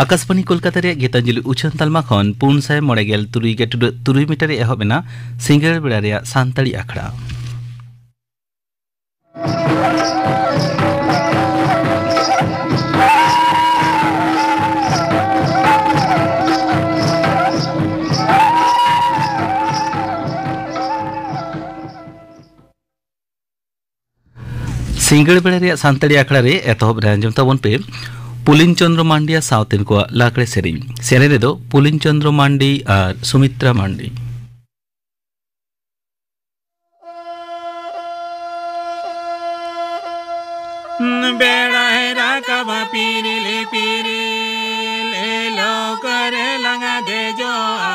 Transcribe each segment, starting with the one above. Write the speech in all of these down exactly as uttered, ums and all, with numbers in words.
ᱟᱠᱟᱥᱵᱟᱱᱤ ᱠᱳᱞᱠᱟᱛᱟ ᱨᱮᱭᱟᱜ ᱜᱤᱛᱟᱧᱡᱚᱞᱤ ᱩᱪᱷᱟᱹᱱ ᱛᱟᱞᱢᱟ ᱠᱷᱚᱱ ᱯᱩᱱ ᱥᱟᱭ ᱢᱚᱬᱮ ᱜᱮᱞ ᱛᱩᱨᱩᱭ ᱜᱮ ᱴᱩᱰᱟᱹᱜ ᱛᱩᱨᱩᱭ ᱢᱤᱴᱟᱨ ᱨᱮ ᱮᱦᱚᱵ ᱮᱱᱟ ᱥᱤᱸᱜᱟᱹᱲ ᱵᱮᱲᱟ ᱨᱮᱭᱟᱜ ᱥᱟᱱᱛᱟᱲᱤ ᱟᱠᱷᱲᱟ᱾ ᱥᱤᱸᱜᱟᱹᱲ ᱵᱮᱲᱟ ᱨᱮᱭᱟᱜ ᱥᱟᱱᱛᱟᱲᱤ ᱟᱠᱷᱲᱟ ᱨᱮ ᱮᱛᱚᱦᱚᱵ ᱨᱮ ᱟᱸᱡᱚᱢ ᱛᱟᱵᱚᱱ ᱯᱮ ᱯᱩᱞᱤᱱ ᱪᱚᱸᱫᱽᱨᱚ ᱢᱟᱱᱰᱤᱭᱟ ᱥᱟᱶᱛᱮᱱ ᱠᱚᱣᱟᱜ ᱞᱟᱜᱽᱲᱮ ᱥᱮᱨᱮᱧ᱾ ᱥᱮᱨᱮᱧ ᱨᱮᱫᱚ ᱯᱩᱞᱤᱱ ᱪᱚᱸᱫᱽᱨᱚ ᱢᱟᱱᱰᱤ ᱟᱨ ᱥᱩᱢᱤᱛᱨᱟ ᱢᱟᱱᱰᱤ᱾ ᱵᱮᱲᱟᱭ ᱨᱟᱠᱟᱵᱟ ᱯᱤᱨᱤᱞ ᱯᱤᱨᱤᱞ, ᱮ ᱞᱟᱹᱣᱠᱟᱹ ᱨᱮ ᱞᱟᱝ ᱫᱮᱡᱚᱜᱼᱟ᱾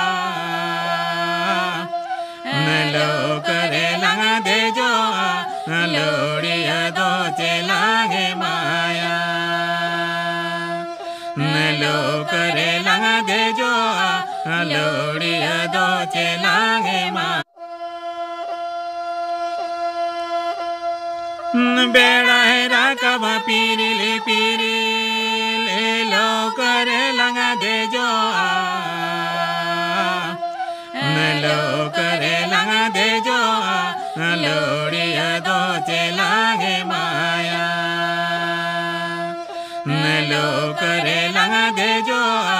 ᱞᱟᱹᱣᱠᱟᱹ ᱨᱮ ᱞᱟᱝ ᱫᱮᱡᱚᱜᱼᱟ, ᱞᱟᱹᱣᱲᱤᱭᱟᱹ ᱫᱚ ᱪᱮᱞᱟᱝ ᱮᱢᱟᱭᱟ᱾ ᱞᱟᱹᱣᱠᱟᱹ ᱨᱮ ᱞᱟᱝ ᱫᱮᱡᱚᱜᱼᱟ, ᱞᱟᱹᱣᱲᱤᱭᱟᱹ ᱫᱚ ᱪᱮᱞᱟᱝ ᱮᱢᱟᱭᱟ᱾ ᱵᱮᱲᱟᱭ ᱨᱟᱠᱟᱵᱟ ᱯᱤᱨᱤᱞ ᱯᱤᱨᱤᱞ, ᱞᱟᱹᱣᱠᱟᱹ ᱨᱮ ᱞᱟᱝ ᱫᱮᱡᱚᱜᱼᱟ᱾ ᱞᱟᱹᱣᱠᱟᱹ ᱨᱮ ᱞᱟᱝ ᱫᱮᱡᱚᱜᱼᱟ, ᱞᱟᱹᱣᱲᱤᱭᱟᱹ ᱫᱚ ᱪᱮᱞᱟᱝ ᱮᱢᱟᱭᱟ᱾ ᱞᱟᱹᱣᱠᱟᱹ ᱨᱮ ᱞᱟᱝ ᱫᱮᱡᱚᱜᱼᱟ,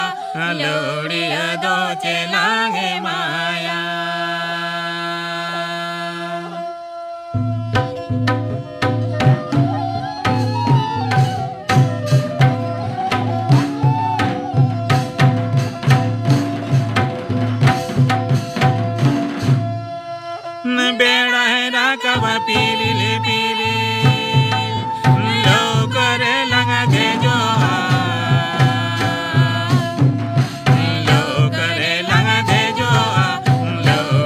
ᱞᱟᱹᱣᱲᱤᱭᱟᱹ ᱫᱚ ᱪᱮᱞᱟᱝ ᱮᱢᱟᱭᱟ᱾ ᱵᱮᱲᱟᱭ ᱨᱟᱠᱟᱵᱟ ᱯᱤᱨᱤᱞ ᱯᱤᱨᱤᱞ, ᱞᱟᱹᱣᱠᱟᱹ ᱨᱮ ᱞᱟᱝ ᱫᱮᱡᱚᱜᱼᱟ᱾ ᱞᱟᱹᱣᱠᱟᱹ ᱨᱮ ᱞᱟᱝ ᱫᱮᱡᱚᱜᱼᱟ, ᱞᱟᱹᱣ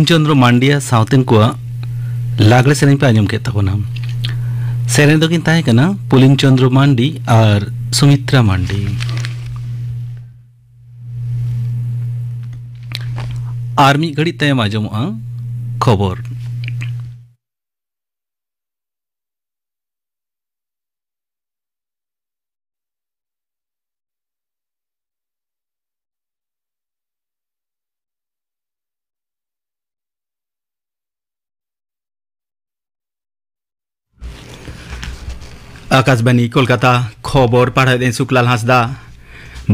ᱪᱚᱱᱫᱨᱚ ᱢᱟᱱᱰᱤᱭᱟ ᱥᱟᱶᱛᱮᱱ ᱠᱚᱣᱟᱜ ᱞᱟᱜᱽᱲᱮ ᱥᱮᱨᱮᱧ ᱯᱮ ᱟᱸᱡᱚᱢ ᱠᱮᱫ ᱛᱟᱵᱚᱱᱟ᱾ ᱥᱮᱨᱮᱧ ᱫᱚᱠᱤᱱ ᱛᱟᱦᱮᱸ ᱠᱟᱱᱟ ᱯᱩᱞᱤᱱ ᱪᱚᱱᱫᱨᱚ ᱢᱟᱱᱰᱤ ᱟᱨ ᱥᱩᱢᱤᱛᱨᱟ ᱢᱟᱱᱰᱤ᱾ ᱟᱨ ᱢᱤᱫ ᱜᱷᱟᱹᱲᱤᱡ ᱛᱟᱭᱚᱢ ᱟᱸᱡᱚᱢᱚᱜᱼᱟ ᱠᱷᱚᱵᱚᱨ᱾ ᱟᱠᱟᱥᱵᱟᱱᱤ ᱠᱳᱞᱠᱟᱛᱟ, ᱠᱷᱚᱵᱚᱨ ᱯᱟᱲᱦᱟᱣᱮᱫ ᱟᱹᱧ ᱥᱩᱠᱞᱟᱞ ᱦᱟᱸᱥᱫᱟ᱾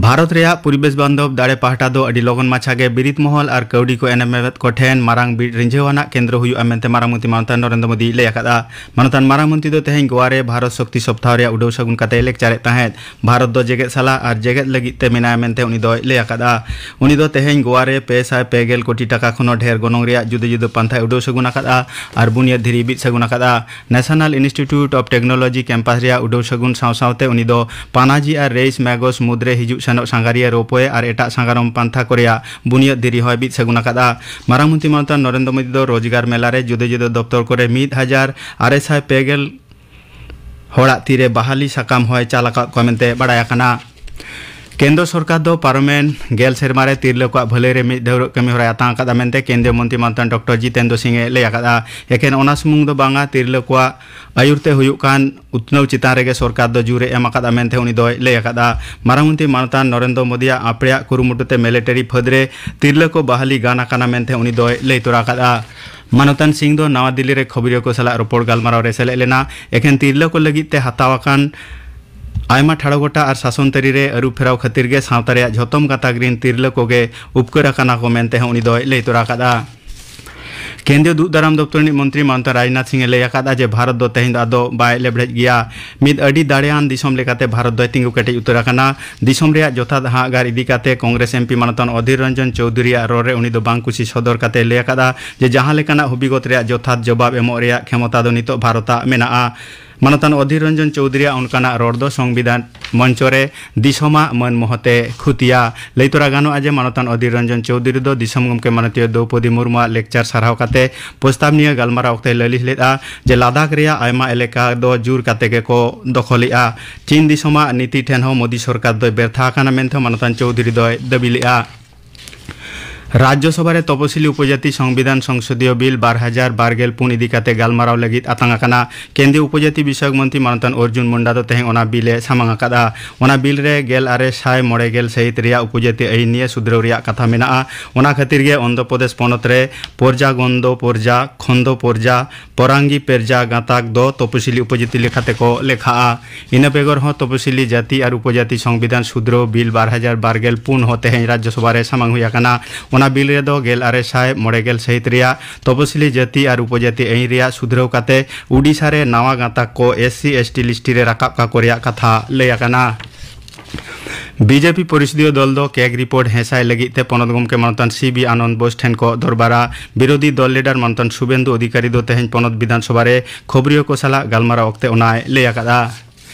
ᱵᱷᱟᱨᱚᱛ ᱨᱮᱭᱟᱜ ᱯᱚᱨᱤᱵᱮᱥ ᱵᱟᱱᱫᱷᱚᱵ ᱫᱟᱲᱮ ᱯᱟᱦᱴᱟ ᱫᱚ ᱟᱹᱰᱤ ᱞᱚᱜᱚᱱ ᱢᱟᱪᱷᱟ ᱜᱮ ᱵᱤᱨᱤᱫ ᱢᱚᱦᱚᱞ ᱟᱨ ᱠᱟᱹᱣᱰᱤ ᱠᱚ ᱮᱱᱮᱢᱮᱫ ᱠᱚ ᱴᱷᱮᱱ ᱢᱟᱨᱟᱝ ᱵᱤ-, ᱨᱤᱡᱷᱟᱹᱣ ᱟᱱᱟᱜ ᱠᱮᱱᱫᱨᱚ ᱦᱩᱭᱩᱜᱼᱟ ᱢᱮᱱᱛᱮ ᱢᱟᱨᱟᱝ ᱢᱚᱱᱛᱨᱤ ᱢᱟᱱᱚᱛᱟᱱ ᱱᱚᱨᱮᱱᱫᱨᱚ ᱢᱳᱫᱤᱭ ᱞᱟᱹᱭ ᱟᱠᱟᱫᱼᱟ᱾ ᱢᱟᱱᱚᱛᱟᱱ ᱢᱟᱨᱟᱝ ᱢᱚᱱᱛᱨᱤ ᱫᱚ ᱛᱮᱦᱮᱧ ᱜᱳᱣᱟ ᱨᱮ ᱵᱷᱟᱨᱚᱛ ᱥᱚᱠᱛᱤ ᱥᱚᱯᱛᱟᱦᱚ ᱨᱮᱭᱟᱜ ᱩᱰᱟᱹᱣ ᱥᱟᱹᱜᱩᱱ ᱠᱟᱛᱮᱭ ᱞᱮᱠᱪᱟᱨᱮᱫ ᱛᱟᱦᱮᱸᱫ᱾ ᱵᱷᱟᱨᱚᱛ ᱫᱚ ᱡᱮᱜᱮᱛ ᱥᱟᱞᱟ ᱟᱨ ᱡᱮᱜᱮᱛ ᱞᱟᱹᱜᱤᱫ ᱛᱮ ᱢᱮᱱᱟᱭᱟ ᱢᱮᱱᱛᱮ ᱩᱱᱤ ᱫᱚᱭ ᱞᱟᱹᱭ ᱟᱠᱟᱫᱼᱟ᱾ ᱩᱱᱤ ᱫᱚ ᱛᱮᱦᱮᱧ ᱜᱳᱣᱟ ᱨᱮ ᱯᱮ ᱥᱟᱭ ᱯᱮ ᱜᱮᱞ ᱠᱳᱴᱤ ᱴᱟᱠᱟ ᱠᱷᱚᱱ ᱦᱚᱸ ᱰᱷᱮᱨ ᱜᱚᱱᱚᱝ ᱨᱮᱭᱟᱜ ᱡᱩᱫᱟᱹ ᱡᱩᱫᱟᱹ ᱯᱟᱱᱛᱷᱟᱭ ᱩᱰᱟᱹᱣ ᱥᱟᱹᱜᱩᱱ ᱟᱠᱟᱫᱼᱟ ᱟᱨ ᱵᱩᱱᱤᱭᱟᱹᱫ ᱫᱷᱤᱨᱤ ᱵᱤᱫ ᱥᱟᱹᱜᱩᱱ ᱟᱠᱟᱫᱼᱟ᱾ National Institute of Technology campus ᱨᱮᱭᱟᱜ ᱩᱰᱟᱹᱣ ᱥᱟᱹᱜᱩᱱ ᱥᱟᱶ ᱥᱟᱶᱛᱮ ᱩᱱᱤ ᱫᱚ ᱯᱟᱱᱟᱡᱤ ᱟᱨ ᱨᱮᱭᱤᱥ ᱢᱮᱜᱚᱥ ᱢᱩᱫᱽᱨᱮ ᱦᱤᱡᱩᱜ ᱥᱮᱱᱚᱜ ᱥᱟᱸᱜᱷᱟᱨᱤᱭᱟᱹ ᱨᱳᱯᱣᱮ ᱟᱨ ᱮᱴᱟᱜ ᱥᱟᱸᱜᱟᱲᱚᱢ ᱯᱟᱱᱛᱷᱟ ᱠᱚ ᱨᱮᱭᱟᱜ ᱵᱩᱱᱤᱭᱟᱹᱫ ᱫᱷᱤᱨᱤ ᱦᱚᱸᱭ ᱵᱤᱫ ᱥᱟᱹᱜᱩᱱ ᱟᱠᱟᱫᱼᱟ᱾ ᱢᱟᱨᱟᱝ ᱢᱚᱱᱛᱨᱤ ᱢᱟᱱᱚᱛᱟᱱ ᱱᱚᱨᱮᱱᱫᱨᱚ ᱢᱳᱫᱤ ᱫᱚ ᱨᱳᱡᱽᱜᱟᱨ ᱢᱮᱞᱟ ᱨᱮ ᱡᱩᱫᱟᱹ ᱡᱩᱫᱟᱹ ᱫᱚᱯᱛᱚᱨ ᱠᱚᱨᱮ ᱢᱤᱫ ᱦᱟᱡᱟᱨ ᱟᱨᱮ ᱥᱟᱭ ᱯᱮ ᱜᱮᱞ ᱦᱚᱲᱟᱜ ᱛᱤᱨᱮ ᱵᱟᱦᱟᱞᱤ ᱥᱟᱠᱟᱢ ᱦᱚᱸᱭ ᱪᱟᱞ ᱟᱠᱟᱫ ᱠᱚᱣᱟ ᱢᱮᱱᱛᱮ ᱵᱟᱲᱟᱭ ᱟᱠᱟᱱᱟ᱾ ᱠᱮᱱᱫᱨᱚ ᱥᱚᱨᱠᱟᱨ ᱫᱚ ᱯᱟᱨᱚᱢᱮᱱ ᱜᱮᱞ ᱥᱮᱨᱢᱟ ᱨᱮ ᱛᱤᱨᱞᱟᱹ ᱠᱚᱣᱟᱜ ᱵᱷᱟᱹᱞᱟᱹᱭ ᱨᱮ ᱢᱤᱫ ᱰᱷᱟᱹᱣᱨᱟᱹᱜ ᱠᱟᱹᱢᱤ ᱦᱚᱨᱟᱭ ᱟᱛᱟᱝ ᱟᱠᱟᱫᱼᱟ ᱢᱮᱱᱛᱮ ᱠᱮᱱᱫᱨᱤᱭᱚ ᱢᱚᱱᱛᱨᱤ ᱢᱟᱱᱚᱛᱟᱱ ᱰᱚᱠᱴᱚᱨ ᱡᱤᱛᱮᱱᱫᱨᱚ ᱥᱤᱝ ᱮ ᱞᱟᱹᱭ ᱟᱠᱟᱫᱼᱟ᱾ ᱮᱠᱷᱮᱱ ᱚᱱᱟ ᱥᱩᱢᱩᱝ ᱫᱚ ᱵᱟᱝᱟ, ᱛᱤᱨᱞᱟᱹ ᱠᱚᱣᱟᱜ ᱟᱹᱭᱩᱨ ᱛᱮ ᱦᱩᱭᱩᱜ ᱠᱟᱱ ᱩᱛᱱᱟᱹᱣ ᱪᱮᱛᱟᱱ ᱨᱮᱜᱮ ᱥᱚᱨᱠᱟᱨ ᱫᱚ ᱡᱳᱨ ᱮ ᱮᱢ ᱟᱠᱟᱫᱼᱟ ᱢᱮᱱᱛᱮ ᱩᱱᱤ ᱫᱚᱭ ᱞᱟᱹᱭ ᱟᱠᱟᱫᱼᱟ᱾ ᱢᱟᱨᱟᱝ ᱢᱚᱱᱛᱨᱤ ᱢᱟᱱᱚᱛᱟᱱ ᱱᱚᱨᱮᱱᱫᱨᱚ ᱢᱳᱫᱤᱭᱟᱜ ᱟᱯᱲᱮᱭᱟᱜ ᱠᱩᱨᱩᱢᱩᱴᱩ ᱛᱮ ᱢᱤᱞᱤᱴᱟᱨᱤ ᱯᱷᱟᱹᱫᱽ ᱨᱮ ᱛᱤᱨᱞᱟᱹ ᱠᱚ ᱵᱟᱦᱟᱞᱤ ᱜᱟᱱ ᱟᱠᱟᱱᱟ ᱢᱮᱱᱛᱮ ᱩᱱᱤ ᱫᱚᱭ ᱞᱟᱹᱭ ᱛᱚᱨᱟ ᱟᱠᱟᱫᱼᱟ᱾ ᱢᱟᱱᱚᱛᱟᱱ ᱥᱤᱝ ᱫᱚ ᱱᱟᱣᱟ ᱫᱤᱞᱞᱤ ᱨᱮ ᱠᱷᱚᱵᱚᱨᱤᱭᱟᱹ ᱠᱚ ᱥᱟᱞᱟᱜ ᱨᱚᱯᱚᱲ ᱜᱟᱞᱢᱟᱨᱟᱣ ᱨᱮ ᱥᱮᱞᱮᱫ ᱞᱮᱱᱟ᱾ ᱮᱠᱷᱮᱱ ᱛᱤᱨᱞᱟᱹ ᱠᱚ ᱞᱟᱹᱜᱤᱫ ᱛᱮ ᱦᱟᱛᱟᱣ ᱟᱠᱟᱱ ᱟᱭᱢᱟ ᱴᱷᱟᱲᱚ ᱜᱚᱴᱟ ᱟᱨ ᱥᱟᱥᱚᱱ ᱛᱟᱹᱨᱤ ᱨᱮ ᱟᱹᱨᱩ ᱯᱷᱮᱨᱟᱣ ᱠᱷᱟᱹᱛᱤᱨ ᱜᱮ ᱥᱟᱶᱛᱟ ᱨᱮᱭᱟᱜ ᱡᱷᱚᱛᱚᱢ ᱜᱟᱛᱟᱠ ᱨᱤᱱ ᱛᱤᱨᱞᱟᱹ ᱠᱚᱜᱮ ᱩᱯᱠᱟᱹᱨ ᱟᱠᱟᱱᱟ ᱠᱚ ᱢᱮᱱᱛᱮ ᱦᱚᱸ ᱩᱱᱤ ᱫᱚᱭ ᱞᱟᱹᱭ ᱛᱚᱨᱟ ᱟᱠᱟᱫᱼᱟ᱾ ᱠᱮᱱᱫᱨᱤᱭᱚ ᱫᱩᱜ ᱫᱟᱨᱟᱢ ᱫᱚᱯᱛᱚᱨ ᱨᱤᱱᱤᱡ ᱢᱚᱱᱛᱨᱤ ᱢᱟᱱᱚᱛᱟᱱ ᱨᱟᱡᱽᱱᱟᱛᱷ ᱥᱤᱝ ᱮ ᱞᱟᱹᱭ ᱟᱠᱟᱫᱼᱟ ᱡᱮ ᱵᱷᱟᱨᱚᱛ ᱫᱚ ᱛᱮᱦᱮᱧ ᱫᱚ ᱟᱫᱚ ᱵᱟᱭ ᱞᱮᱵᱲᱮᱡ ᱜᱮᱭᱟ᱾ ᱢᱤᱫ ᱟᱹᱰᱤ ᱫᱟᱲᱮᱭᱟᱱ ᱫᱤᱥᱚᱢ ᱞᱮᱠᱟᱛᱮ ᱵᱷᱟᱨᱚᱛ ᱫᱚᱭ ᱛᱤᱸᱜᱩ ᱠᱮᱴᱮᱡ ᱩᱛᱟᱹᱨ ᱟᱠᱟᱱᱟ᱾ ᱫᱤᱥᱚᱢ ᱨᱮᱭᱟᱜ ᱡᱚᱛᱷᱟᱛ ᱦᱟᱜ ᱜᱟᱨ ᱤᱫᱤ ᱠᱟᱛᱮ ᱠᱚᱝᱜᱨᱮᱥ ᱮᱢᱯᱤ ᱢᱟᱱᱚᱛᱟᱱ ᱚᱫᱷᱤᱨ ᱨᱚᱧᱡᱚᱱ ᱪᱳᱣᱫᱷᱩᱨᱤᱭᱟᱜ ᱨᱚᱲ ᱨᱮ ᱩᱱᱤ ᱫᱚ ᱵᱟᱝ ᱠᱩᱥᱤ ᱥᱚᱫᱚᱨ ᱠᱟᱛᱮ ᱞᱟᱹᱭ ᱟᱠᱟᱫᱼᱟ ᱡᱮ ᱡᱟᱦᱟᱸ ᱞᱮᱠᱟᱱᱟᱜ ᱦᱩᱵᱤᱜᱚᱛ ᱨᱮᱭᱟᱜ ᱡᱚᱛᱷᱟᱛ ᱡᱚᱵᱟᱵ ᱮᱢᱚᱜ ᱨᱮᱭᱟᱜ ᱠᱷᱮᱢᱚᱛᱟ ᱫᱚ ᱱᱤᱛᱚᱜ ᱵᱷᱟᱨᱚᱛᱟᱜ ᱢᱮᱱᱟᱜᱼᱟ᱾ ᱢᱟᱱᱚᱛᱟᱱ ᱚᱫᱷᱤᱨ ᱨᱚᱧᱡᱚᱱ ᱪᱳᱣᱫᱷᱩᱨᱤᱭᱟᱜ ᱚᱱᱠᱟᱱᱟᱜ ᱨᱚᱲ ᱫᱚ ᱥᱚᱝᱵᱤᱫᱷᱟᱱ ᱢᱚᱧᱪᱚ ᱨᱮ ᱫᱤᱥᱚᱢᱟᱜ ᱢᱟᱹᱱ ᱢᱚᱦᱚᱛᱮ ᱠᱷᱩᱛᱤᱭᱟ᱾ ᱞᱟᱹᱭ ᱛᱚᱨᱟ ᱜᱟᱱᱚᱜᱼᱟ ᱡᱮ ᱢᱟᱱᱚᱛᱟᱱ ᱚᱫᱷᱤᱨ ᱨᱚᱧᱡᱚᱱ ᱪᱳᱣᱫᱷᱩᱨᱤ ᱫᱚ ᱫᱤᱥᱚᱢ ᱜᱚᱢᱠᱮ ᱢᱟᱱᱚᱛᱤᱭᱟᱹ ᱫᱨᱚᱣᱯᱚᱫᱤ ᱢᱩᱨᱢᱩᱣᱟᱜ ᱞᱮᱠᱪᱟᱨ ᱥᱟᱨᱦᱟᱣ ᱠᱟᱛᱮ ᱯᱨᱚᱥᱛᱟᱵ ᱱᱤᱭᱟᱹ ᱜᱟᱞᱢᱟᱨᱟᱣ ᱚᱠᱛᱮᱭ ᱞᱟᱹᱞᱤᱥ ᱞᱮᱫᱼᱟ ᱡᱮ ᱞᱟᱫᱟᱠᱷ ᱨᱮᱭᱟᱜ ᱟᱭᱢᱟ ᱮᱞᱟᱠᱟ ᱫᱚ ᱡᱳᱨ ᱠᱟᱛᱮ ᱜᱮᱠᱚ ᱫᱚᱠᱷᱚᱞᱮᱫᱼᱟ᱾ ᱪᱤᱱ ᱫᱤᱥᱚᱢᱟᱜ ᱱᱤᱛᱤ ᱴᱷᱮᱱ ᱦᱚᱸ ᱢᱳᱫᱤ ᱥᱚᱨᱠᱟᱨ ᱫᱚᱭ ᱵᱮᱨᱛᱷᱟ ᱟᱠᱟᱱᱟ ᱢᱮᱱᱛᱮ ᱢᱟᱱᱚᱛᱟᱱ ᱪᱳᱣᱫᱷᱩᱨᱤ ᱫᱚᱭ ᱫᱟᱹᱵᱤ ᱞᱮᱫᱼᱟ᱾ ᱨᱟᱡᱽᱡᱚᱥᱚᱵᱷᱟ ᱨᱮ ᱛᱚᱯᱚᱥᱤᱞᱤ ᱩᱯᱚᱡᱟᱹᱛᱤ ᱥᱚᱝᱵᱤᱫᱷᱟᱱ ᱥᱚᱝᱥᱚᱫᱤᱭᱚ ᱵᱤᱞ ᱵᱟᱨ ᱦᱟᱡᱟᱨ ᱵᱟᱨ ᱜᱮᱞ ᱯᱩᱱ ᱤᱫᱤ ᱠᱟᱛᱮ ᱜᱟᱞᱢᱟᱨᱟᱣ ᱞᱟᱹᱜᱤᱫ ᱟᱛᱟᱝ ᱟᱠᱟᱱᱟ᱾ ᱠᱮᱱᱫᱨᱤᱭᱚ ᱩᱯᱚᱡᱟᱹᱛᱤ ᱵᱤᱥᱚᱭᱚᱠ ᱢᱚᱱᱛᱨᱤ ᱢᱟᱱᱚᱛᱟᱱ ᱚᱨᱡᱩᱱ ᱢᱩᱱᱰᱟ ᱫᱚ ᱛᱮᱦᱮᱧ ᱚᱱᱟ ᱵᱤᱞ ᱮ ᱥᱟᱢᱟᱝ ᱟᱠᱟᱫᱼᱟ᱾ ᱚᱱᱟ ᱵᱤᱞ ᱨᱮ ᱜᱮᱞ ᱟᱨᱮ ᱥᱟᱭ ᱢᱚᱬᱮ ᱜᱮᱞ ᱥᱟᱹᱦᱤᱛ ᱨᱮᱭᱟᱜ ᱩᱯᱚᱡᱟᱹᱛᱤ ᱟᱹᱭᱤᱱ ᱱᱤᱭᱮ ᱥᱩᱫᱷᱨᱟᱹᱣ ᱨᱮᱭᱟᱜ ᱠᱟᱛᱷᱟ ᱢᱮᱱᱟᱜᱼᱟ᱾ ᱚᱱᱟ ᱠᱷᱟᱹᱛᱤᱨ ᱜᱮ ᱚᱱᱫᱷᱨᱚ ᱯᱨᱚᱫᱮᱥ ᱯᱚᱱᱚᱛ ᱨᱮ ᱯᱚᱨᱡᱟ ᱜᱚᱱᱫᱚ ᱯᱚᱨᱡᱟ, ᱠᱷᱚᱱᱫᱚ ᱯᱚᱨᱡᱟ, ᱯᱚᱨᱟᱝᱜᱤ ᱯᱮᱨᱡᱟ ᱜᱟᱸᱛᱟᱠ ᱫᱚ ᱛᱚᱯᱚᱥᱤᱞᱤ ᱩᱯᱚᱡᱟᱹᱛᱤ ᱞᱮᱠᱟᱛᱮ ᱠᱚ ᱞᱮᱠᱷᱟᱜᱼᱟ᱾ ᱤᱱᱟᱹ ᱵᱮᱜᱚᱨ ᱦᱚᱸ ᱛᱚᱯᱚᱥᱤᱞᱤ ᱡᱟᱹᱛᱤ ᱟᱨ ᱩᱯᱚᱡᱟᱹᱛᱤ ᱥᱚᱝᱵᱤᱫᱷᱟᱱ ᱥᱩᱫᱷᱨᱟᱹᱣ ᱵᱤᱞ ᱵᱟᱨ ᱦᱟᱡᱟᱨ ᱵᱟᱨ ᱜᱮᱞ ᱯᱩᱱ ᱦᱚᱸ ᱛᱮᱦᱮᱧ ᱨᱟᱡᱽᱡᱚᱥᱚᱵᱷᱟ ᱨᱮ ᱥᱟᱢᱟᱝ ᱦᱩᱭ ᱟᱠᱟᱱᱟ᱾ ᱚᱱᱟ ᱵᱤᱞ ᱨᱮᱫᱚ ᱜᱮᱞ ᱟᱨᱮ ᱥᱟᱭ ᱢᱚᱬᱮ ᱜᱮᱞ ᱥᱟᱹᱦᱤᱛ ᱨᱮᱭᱟᱜ ᱛᱚᱯᱚᱥᱤᱞᱤ ᱡᱟᱹᱛᱤ ᱟᱨ ᱩᱯᱚᱡᱟᱹᱛᱤ ᱟᱹᱭᱤᱱ ᱨᱮᱭᱟᱜ ᱥᱩᱫᱷᱨᱟᱹᱣ ᱠᱟᱛᱮ ᱩᱰᱤᱥᱟ ᱨᱮ ᱱᱟᱣᱟ ᱜᱟᱸᱛᱟᱠ ᱠᱚ S C S T list ᱨᱮ ᱨᱟᱠᱟᱵ ᱠᱟᱠᱚ ᱨᱮᱭᱟᱜ ᱠᱟᱛᱷᱟ ᱞᱟᱹᱭ ᱟᱠᱟᱱᱟ᱾ ᱵᱤᱡᱮᱯᱤ ᱯᱚᱨᱤᱥᱚᱫᱤᱭᱚ ᱫᱚᱞ ᱫᱚ ᱠᱮᱜᱽ ᱨᱤᱯᱳᱨᱴ ᱦᱮᱸᱥᱟᱭ ᱞᱟᱹᱜᱤᱫ ᱛᱮ ᱯᱚᱱᱚᱛ ᱜᱚᱢᱠᱮ ᱢᱟᱱᱚᱛᱟᱱ ᱥᱤ ᱵᱤ ᱟᱱᱚᱱᱫ ᱵᱳᱥ ᱴᱷᱮᱱ ᱠᱚ ᱫᱚᱨᱵᱟᱨᱟ᱾ ᱵᱤᱨᱳᱫᱷᱤ ᱫᱚᱞ ᱞᱤᱰᱟᱨ ᱢᱟᱱᱚᱛᱟᱱ ᱥᱩᱵᱮᱱᱫᱩ ᱚᱫᱷᱤᱠᱟᱨᱤ ᱫᱚ ᱛᱮᱦᱮᱧ ᱯᱚᱱᱚᱛ ᱵᱤᱫᱷᱟᱱ ᱥᱚᱵᱷᱟ ᱨᱮ ᱠᱷᱚᱵᱚᱨᱤᱭᱟᱹ ᱠᱚ ᱥᱟᱞᱟᱜ ᱜᱟᱞᱢᱟᱨᱟᱣ ᱚᱠᱛᱮ ᱚᱱᱟᱭ ᱞᱟᱹᱭ ᱟᱠᱟᱫᱼᱟ᱾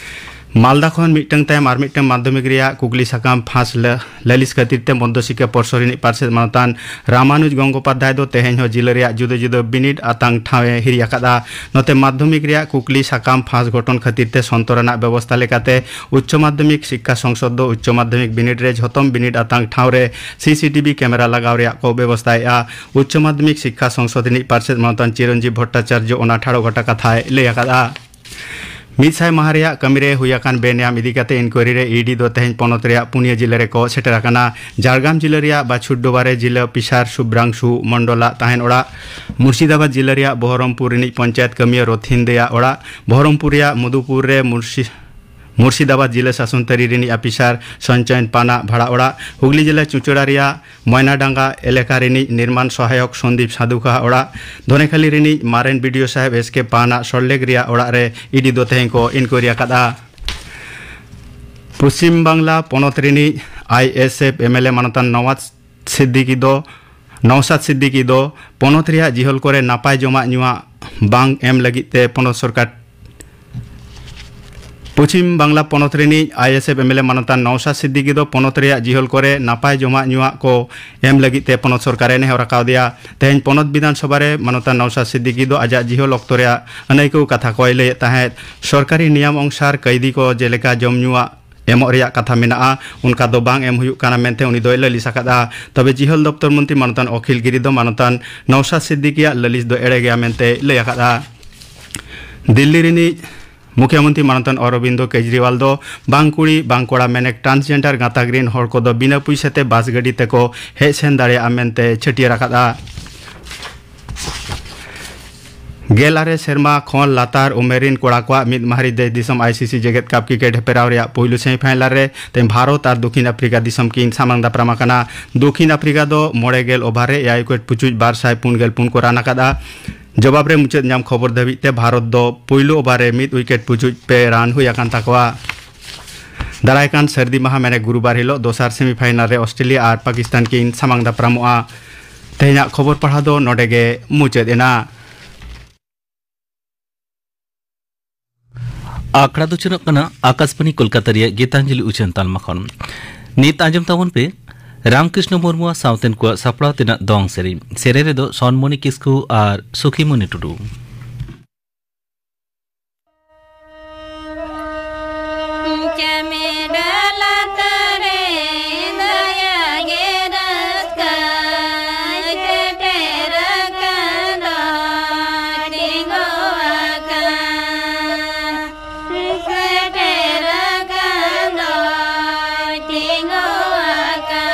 ᱢᱟᱞᱫᱟ ᱠᱷᱚᱱ ᱢᱤᱫᱴᱟᱝ ᱛᱟᱭᱚᱢ ᱟᱨ ᱢᱤᱫᱴᱟᱝ ᱢᱟᱫᱽᱫᱷᱚᱢᱤᱠ ᱨᱮᱭᱟᱜ ᱠᱩᱠᱞᱤ ᱥᱟᱠᱟᱢ ᱯᱷᱟᱸᱥ ᱞᱟᱹ-, ᱞᱟᱹᱞᱤᱥ ᱠᱷᱟᱹᱛᱤᱨ ᱛᱮ ᱢᱚᱫᱽᱫᱷᱚ ᱥᱤᱠᱠᱷᱟ ᱯᱚᱨᱥᱚᱫ ᱨᱤᱱᱤᱡ ᱯᱟᱨᱥᱮᱛ ᱢᱟᱱᱚᱛᱟᱱ ᱨᱟᱢᱟᱱᱩᱡᱽ ᱜᱚᱝᱜᱳᱯᱟᱫᱽᱫᱷᱟᱭ ᱫᱚ ᱛᱮᱦᱮᱧ ᱦᱚᱸ ᱡᱤᱞᱟᱹ ᱨᱮᱭᱟᱜ ᱡᱩᱫᱟᱹ ᱡᱩᱫᱟᱹ ᱵᱤᱱᱤᱰ ᱟᱛᱟᱝ ᱴᱷᱟᱶ ᱮ ᱦᱤᱨᱤ ᱟᱠᱟᱫᱼᱟ᱾ ᱱᱚᱛᱮ ᱢᱟᱫᱽᱫᱷᱚᱢᱤᱠ ᱨᱮᱭᱟᱜ ᱠᱩᱠᱞᱤ ᱥᱟᱠᱟᱢ ᱯᱷᱟᱸᱥ ᱜᱷᱚᱴᱚᱱ ᱠᱷᱟᱹᱛᱤᱨ ᱛᱮ ᱥᱚᱱᱛᱚᱨ ᱟᱱᱟᱜ ᱵᱮᱵᱚᱥᱛᱷᱟ ᱞᱮᱠᱟᱛᱮ ᱩᱪᱪᱚ ᱢᱟᱫᱽᱫᱷᱚᱢᱤᱠ ᱥᱤᱠᱠᱷᱟ ᱥᱚᱝᱥᱚᱫᱽ ᱫᱚ ᱩᱪᱪᱚ ᱢᱟᱫᱽᱫᱷᱚᱢᱤᱠ ᱵᱤᱱᱤᱰ ᱨᱮ ᱡᱷᱚᱛᱚᱢ ᱵᱤᱱᱤᱰ ᱟᱛᱟᱝ ᱴᱷᱟᱶ ᱨᱮ ᱥᱤ ᱥᱤ ᱴᱤ ᱵᱷᱤ ᱠᱮᱢᱮᱨᱟ ᱞᱟᱜᱟᱣ ᱨᱮᱭᱟᱜ ᱠᱚ ᱵᱮᱵᱚᱥᱛᱷᱟᱭᱮᱫᱼᱟ᱾ ᱩᱪᱪᱚ ᱢᱟᱫᱽᱫᱷᱚᱢᱤᱠ ᱥᱤᱠᱠᱷᱟ ᱥᱚᱝᱥᱚᱫᱽ ᱨᱤᱱᱤᱡ ᱯᱟᱨᱥᱮᱛ ᱢᱟᱱᱚᱛᱟᱱ ᱪᱤᱨᱚᱱᱡᱤᱵᱽ ᱵᱷᱚᱴᱴᱟᱪᱟᱨᱡᱚ ᱚᱱᱟ ᱴᱷᱟᱲᱚ ᱜᱚᱴᱟ ᱠᱟᱛᱷᱟᱭ ᱞᱟᱹᱭ ᱟᱠᱟᱫᱼᱟ᱾ ᱢᱤᱫ ᱥᱟᱭ ᱢᱟᱦᱟ ᱨᱮᱭᱟᱜ ᱠᱟᱹᱢᱤ ᱨᱮ ᱦᱩᱭ ᱟᱠᱟᱱ ᱵᱮᱱᱮᱭᱟᱢ ᱤᱫᱤ ᱠᱟᱛᱮ ᱤᱱᱠᱣᱟᱭᱨᱤ ᱨᱮ ᱤ ᱰᱤ ᱫᱚ ᱛᱮᱦᱮᱧ ᱯᱚᱱᱚᱛ ᱨᱮᱭᱟᱜ ᱯᱩᱱᱭᱟᱹ ᱡᱤᱞᱟᱹ ᱨᱮᱠᱚ ᱥᱮᱴᱮᱨ ᱟᱠᱟᱱᱟ᱾ ᱡᱷᱟᱲᱜᱨᱟᱢ ᱡᱤᱞᱟᱹ ᱨᱮᱭᱟᱜ ᱵᱟᱪᱷᱩᱨᱰᱳᱵᱟ ᱨᱮ ᱡᱤᱞᱟᱹ ᱚᱯᱷᱤᱥᱟᱨ ᱥᱩᱵᱽᱨᱟᱝᱥᱩ ᱢᱚᱱᱰᱚᱞᱟᱜ ᱛᱟᱦᱮᱱ ᱚᱲᱟᱜ, ᱢᱩᱨᱥᱤᱫᱟᱵᱟᱫᱽ ᱡᱤᱞᱟᱹ ᱨᱮᱭᱟᱜ ᱵᱚᱦᱚᱨᱚᱢᱯᱩᱨ ᱨᱤᱱᱤᱡ ᱯᱚᱧᱪᱟᱭᱮᱛ ᱠᱟᱹᱢᱤᱭᱟᱹ ᱨᱚᱛᱷᱤᱱ ᱫᱮᱭᱟᱜ ᱚᱲᱟᱜ, ᱵᱚᱦᱚᱨᱚᱢᱯᱩᱨ ᱨᱮᱭᱟᱜ ᱢᱚᱫᱷᱩᱯᱩᱨ ᱨᱮ ᱢᱩᱨᱥᱤ-, ᱢᱩᱨᱥᱤᱫᱟᱵᱟᱫᱽ ᱡᱤᱞᱟᱹ ᱥᱟᱥᱚᱱ ᱛᱟᱹᱨᱤ ᱨᱤᱱᱤᱡ ᱚᱯᱷᱤᱥᱟᱨ ᱥᱚᱧᱪᱚᱭᱱ ᱯᱟᱱᱟᱜ ᱵᱷᱟᱲᱟ ᱚᱲᱟᱜ, ᱦᱩᱜᱽᱞᱤ ᱡᱤᱞᱟᱹ ᱪᱩᱪᱩᱲᱟ ᱨᱮᱭᱟᱜ ᱢᱚᱭᱱᱟᱰᱟᱸᱜᱟ ᱮᱞᱟᱠᱟ ᱨᱤᱱᱤᱡ ᱱᱤᱨᱢᱟᱱ ᱥᱚᱦᱟᱭᱚᱠ ᱥᱚᱱᱫᱤᱯ ᱥᱟᱫᱷᱩᱠᱟᱦᱟᱜ ᱚᱲᱟᱜ, ᱫᱷᱚᱱᱮᱠᱷᱟᱞᱤ ᱨᱤᱱᱤᱡ ᱢᱟᱨᱮᱱ ᱵᱤ ᱰᱤ ᱳ ᱥᱟᱦᱮᱵᱽ ᱮᱥ ᱠᱮ ᱯᱟᱱᱟᱜ ᱥᱚᱞᱞᱮᱠ ᱨᱮᱭᱟᱜ ᱚᱲᱟᱜ ᱨᱮ ᱤ ᱰᱤ ᱫᱚ ᱛᱮᱦᱮᱧ ᱠᱚ ᱤᱱᱠᱣᱟᱭᱨᱤ ᱟᱠᱟᱫᱼᱟ᱾ ᱯᱚᱥᱪᱤᱢ ᱵᱟᱝᱞᱟ ᱯᱚᱱᱚᱛ ᱨᱤᱱᱤᱡ I S F M L A ᱢᱟᱱᱚᱛᱟᱱ ᱱᱚᱣᱟᱡᱽ ᱥᱤᱫᱫᱤᱠᱤ ᱫᱚ, ᱱᱚᱣᱥᱟᱫ ᱥᱤᱫᱫᱤᱠᱤ ᱫᱚ ᱯᱚᱱᱚᱛ ᱨᱮᱭᱟᱜ ᱡᱤᱦᱚᱞ ᱠᱚᱨᱮ ᱱᱟᱯᱟᱭ ᱡᱚᱢᱟᱜ ᱧᱩᱣᱟᱜ ᱵᱟᱝ ᱮᱢ ᱞᱟᱹᱜᱤᱫ ᱛᱮ ᱯᱚᱱᱚᱛ ᱥᱚᱨᱠᱟᱨ ᱯᱚᱪᱷᱤᱢ ᱵᱟᱝᱞᱟ ᱯᱚᱱᱚᱛ ᱨᱤᱱᱤᱡ ᱟᱭᱮᱥᱮᱯᱷ ᱮᱢᱮᱞᱮ ᱢᱟᱱᱚᱛᱟᱱ ᱱᱚᱣᱥᱟᱫ ᱥᱤᱫᱫᱤᱠᱤ ᱫᱚ ᱯᱚᱱᱚᱛ ᱨᱮᱭᱟᱜ ᱡᱤᱦᱚᱞ ᱠᱚᱨᱮ ᱱᱟᱯᱟᱭ ᱡᱚᱢᱟᱜ ᱧᱩᱣᱟᱜ ᱠᱚ ᱮᱢ ᱞᱟᱹᱜᱤᱫ ᱛᱮ ᱯᱚᱱᱚᱛ ᱥᱚᱨᱠᱟᱨᱮ ᱱᱮᱦᱚᱨ ᱟᱠᱟᱣᱫᱮᱭᱟ᱾ ᱛᱮᱦᱮᱧ ᱯᱚᱱᱚᱛ ᱵᱤᱫᱷᱟᱱ ᱥᱚᱵᱷᱟ ᱨᱮ ᱢᱟᱱᱚᱛᱟᱱ ᱱᱚᱣᱥᱟᱫ ᱥᱤᱫᱫᱤᱠᱤ ᱫᱚ ᱟᱡᱟᱜ ᱡᱤᱦᱚᱞ ᱚᱠᱛᱚ ᱨᱮᱭᱟᱜ ᱟᱹᱱᱟᱹᱭᱠᱟᱹᱣ ᱠᱟᱛᱷᱟ ᱠᱚᱭ ᱞᱟᱹᱭᱮᱫ ᱛᱟᱦᱮᱸᱫ᱾ ᱥᱚᱨᱠᱟᱨᱤ ᱱᱤᱭᱚᱢ ᱚᱱᱩᱥᱟᱨ ᱠᱟᱹᱭᱫᱤ ᱠᱚ ᱡᱮᱞᱮᱠᱟ ᱡᱚᱢ ᱧᱩᱣᱟᱜ ᱮᱢᱚᱜ ᱨᱮᱭᱟᱜ ᱠᱟᱛᱷᱟ ᱢᱮᱱᱟᱜᱼᱟ, ᱚᱱᱠᱟ ᱫᱚ ᱵᱟᱝ ᱮᱢ ᱦᱩᱭᱩᱜ ᱠᱟᱱᱟ ᱢᱮᱱᱛᱮ ᱩᱱᱤ ᱫᱚᱭ ᱞᱟᱹᱞᱤᱥ ᱟᱠᱟᱫᱼᱟ᱾ ᱛᱚᱵᱮ ᱡᱤᱦᱚᱞ ᱫᱚᱯᱛᱚᱨ ᱢᱚᱱᱛᱨᱤ ᱢᱟᱱᱚᱛᱟᱱ ᱚᱠᱷᱤᱞ ᱜᱤᱨᱤ ᱫᱚ ᱢᱟᱱᱚᱛᱟᱱ ᱱᱚᱣᱥᱟᱫ ᱥᱤᱫᱫᱤᱠᱤᱭᱟᱜ ᱞᱟᱹᱞᱤᱥ ᱫᱚ ᱮᱲᱮ ᱜᱮᱭᱟ ᱢᱮᱱᱛᱮ ᱞᱟᱹᱭ ᱟᱠᱟᱫᱼᱟ᱾ ᱫᱤᱞᱞᱤ ᱨᱤᱱᱤᱡ ᱢᱩᱠᱷᱭᱚᱢᱚᱱᱛᱨᱤ ᱢᱟᱱᱚᱛᱟᱱ ᱚᱨᱚᱵᱤᱱᱫᱚ ᱠᱮᱡᱨᱤᱣᱟᱞ ᱫᱚ ᱵᱟᱝ ᱠᱩᱲᱤ ᱵᱟᱝ ᱠᱚᱲᱟ ᱢᱮᱱᱮᱠ transgender ᱜᱟᱛᱟᱠ ᱨᱤᱱ ᱦᱚᱲ ᱠᱚᱫᱚ ᱵᱤᱱᱟᱹ ᱯᱩᱭᱥᱟᱹ ᱛᱮ ᱵᱟᱥ ᱜᱟᱹᱰᱤ ᱛᱮᱠᱚ ᱦᱮᱡ ᱥᱮᱱ ᱫᱟᱲᱮᱭᱟᱜᱼᱟ ᱢᱮᱱᱛᱮ ᱪᱷᱟᱹᱴᱭᱟᱹᱨ ᱟᱠᱟᱫᱼᱟ᱾ ᱜᱮᱞ ᱟᱨᱮ ᱥᱮᱨᱢᱟ ᱠᱷᱚᱱ ᱞᱟᱛᱟᱨ ᱩᱢᱮᱨ ᱨᱤᱱ ᱠᱚᱲᱟ ᱠᱚᱣᱟᱜ ᱢᱤᱫ ᱢᱟᱦᱟ ᱨᱤ ᱫᱮᱥ ᱫᱤᱥᱚᱢ ICC ᱡᱮᱜᱮᱛ ᱠᱟᱯ ᱠᱨᱤᱠᱮᱴ ᱦᱮᱯᱨᱟᱣ ᱨᱮᱭᱟᱜ ᱯᱩᱭᱞᱩ semifinal ᱨᱮ ᱛᱮᱦᱮᱧ ᱵᱷᱟᱨᱚᱛ ᱟᱨ ᱫᱚᱠᱷᱤᱱ ᱟᱯᱷᱨᱤᱠᱟ ᱫᱤᱥᱚᱢ ᱠᱤᱱ ᱥᱟᱢᱟᱝ ᱫᱟᱯᱨᱟᱢ ᱟᱠᱟᱱᱟ᱾ ᱫᱚᱠᱷᱤᱱ ᱟᱯᱷᱨᱤᱠᱟ ᱫᱚ ᱢᱚᱬᱮ ᱜᱮᱞ ᱳᱵᱷᱟᱨ ᱨᱮ ᱮᱭᱟᱭ ᱩᱭᱠᱮᱴ ᱯᱩᱪᱩᱡ ᱵᱟᱨ ᱥᱟᱭ ᱯᱩᱱ ᱜᱮᱞ ᱯᱩᱱ ᱠᱚ ᱨᱟᱱ ᱟᱠᱟᱫᱼᱟ᱾ ᱡᱚᱵᱟᱵ ᱨᱮ ᱢᱩᱪᱟᱹᱫ ᱧᱟᱢ ᱠᱷᱚᱵᱚᱨ ᱫᱷᱟᱹᱵᱤᱡ ᱛᱮ ᱵᱷᱟᱨᱚᱛ ᱫᱚ ᱯᱩᱭᱞᱩ ᱳᱵᱷᱟᱨ ᱨᱮ ᱢᱤᱫ ᱩᱭᱠᱮᱴ ᱯᱩᱪᱩᱡ ᱯᱮ ᱨᱟᱱ ᱦᱩᱭ ᱟᱠᱟᱱ ᱛᱟᱠᱚᱣᱟ᱾ ᱫᱟᱨᱟᱭ ᱠᱟᱱ ᱥᱟᱹᱨᱫᱤ ᱢᱟᱦᱟ ᱢᱮᱱᱮ ᱜᱩᱨᱩᱵᱟᱨ ᱦᱤᱞᱳᱜ ᱫᱚᱥᱟᱨ semifinal ᱨᱮ ᱚᱥᱴᱨᱮᱞᱤᱭᱟ ᱟᱨ ᱯᱟᱠᱤᱥᱛᱟᱱ ᱠᱤᱱ ᱥᱟᱢᱟᱝ ᱫᱟᱯᱨᱟᱢᱚᱜᱼᱟ᱾ ᱛᱮᱦᱮᱧᱟᱜ ᱠᱷᱚᱵᱚᱨ ᱯᱟᱲᱦᱟᱣ ᱫᱚ ᱱᱚᱰᱮ ᱜᱮ ᱢᱩᱪᱟᱹᱫ ᱮᱱᱟ᱾ ᱟᱠᱷᱲᱟ ᱫᱚ ᱪᱟᱞᱟᱜ ᱠᱟᱱᱟ ᱟᱠᱟᱥᱵᱟᱱᱤ ᱠᱳᱞᱠᱟᱛᱟ ᱨᱮᱭᱟᱜ ᱜᱤᱛᱟᱧᱡᱚᱞᱤ ᱩᱪᱷᱟᱹᱱ ᱛᱟᱞᱢᱟ ᱠᱷᱚᱱ᱾ ᱱᱤᱛ ᱟᱸᱡᱚᱢ ᱛᱟᱵᱚᱱ ᱯᱮ ᱨᱟᱢᱠᱨᱤᱥᱱᱚ ᱢᱩᱨᱢᱩᱣᱟᱜ ᱥᱟᱶᱛᱮᱱ ᱠᱚᱣᱟᱜ ᱥᱟᱯᱲᱟᱣ ᱛᱮᱱᱟᱜ ᱫᱚᱝ ᱥᱮᱨᱮᱧ᱾ ᱥᱮᱨᱮᱧ ᱨᱮᱫᱚ ᱥᱚᱱᱢᱚᱱᱤ ᱠᱤᱥᱠᱩ ᱟᱨ ᱥᱩᱠᱷᱤᱢᱚᱱᱤ ᱴᱩᱰᱩ᱾ ᱪᱮᱢᱮᱫ ᱞᱟᱛᱟᱨ ᱨᱮ ᱫᱟᱭᱟ ᱜᱮ ᱨᱟᱹᱥᱠᱟᱹᱭ ᱥᱮᱴᱮᱨ ᱟᱠᱟᱱ ᱫᱚ ᱛᱤᱸᱜᱩ ᱟᱠᱟᱱ᱾ ᱥᱮᱴᱮᱨ ᱟᱠᱟᱱ ᱫᱚᱭ ᱛᱤᱸᱜᱩ ᱟᱠᱟᱱ᱾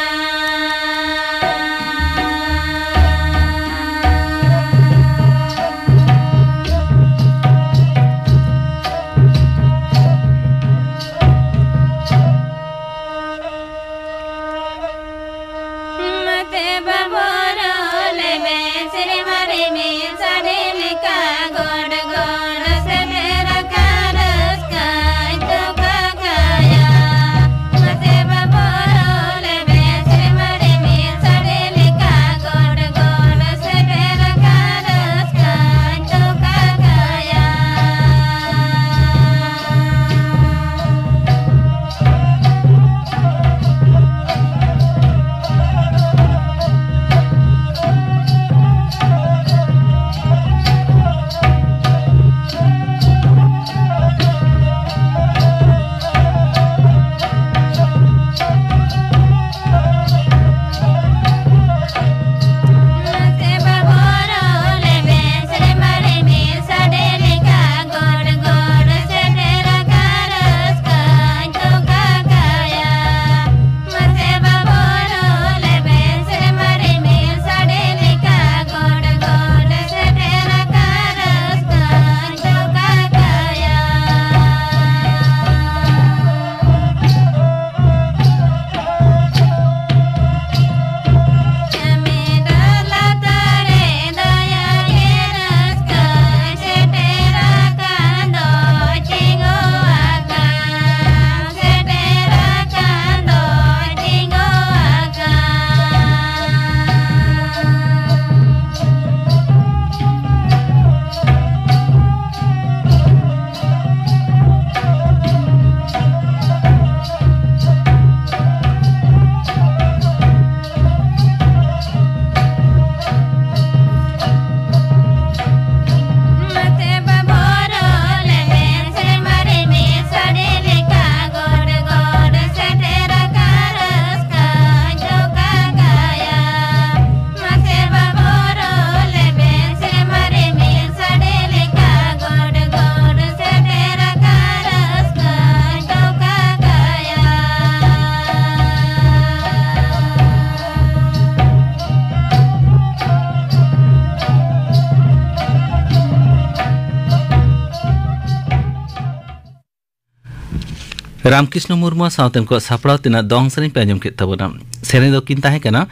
ᱨᱟᱢᱠᱨᱤᱥᱱᱚ ᱢᱩᱨᱢᱩ ᱥᱟᱶᱛᱮ ᱩᱱᱠᱩᱣᱟᱜ ᱥᱟᱯᱲᱟᱣ ᱛᱮᱱᱟᱜ ᱫᱚᱝ ᱥᱮᱨᱮᱧ ᱯᱮ ᱟᱸᱡᱚᱢ ᱠᱮᱫ ᱛᱟᱵᱚᱱᱟ᱾ ᱥᱮᱨᱮᱧ ᱫᱚᱠᱤᱱ ᱛᱟᱦᱮᱸ ᱠᱟᱱᱟ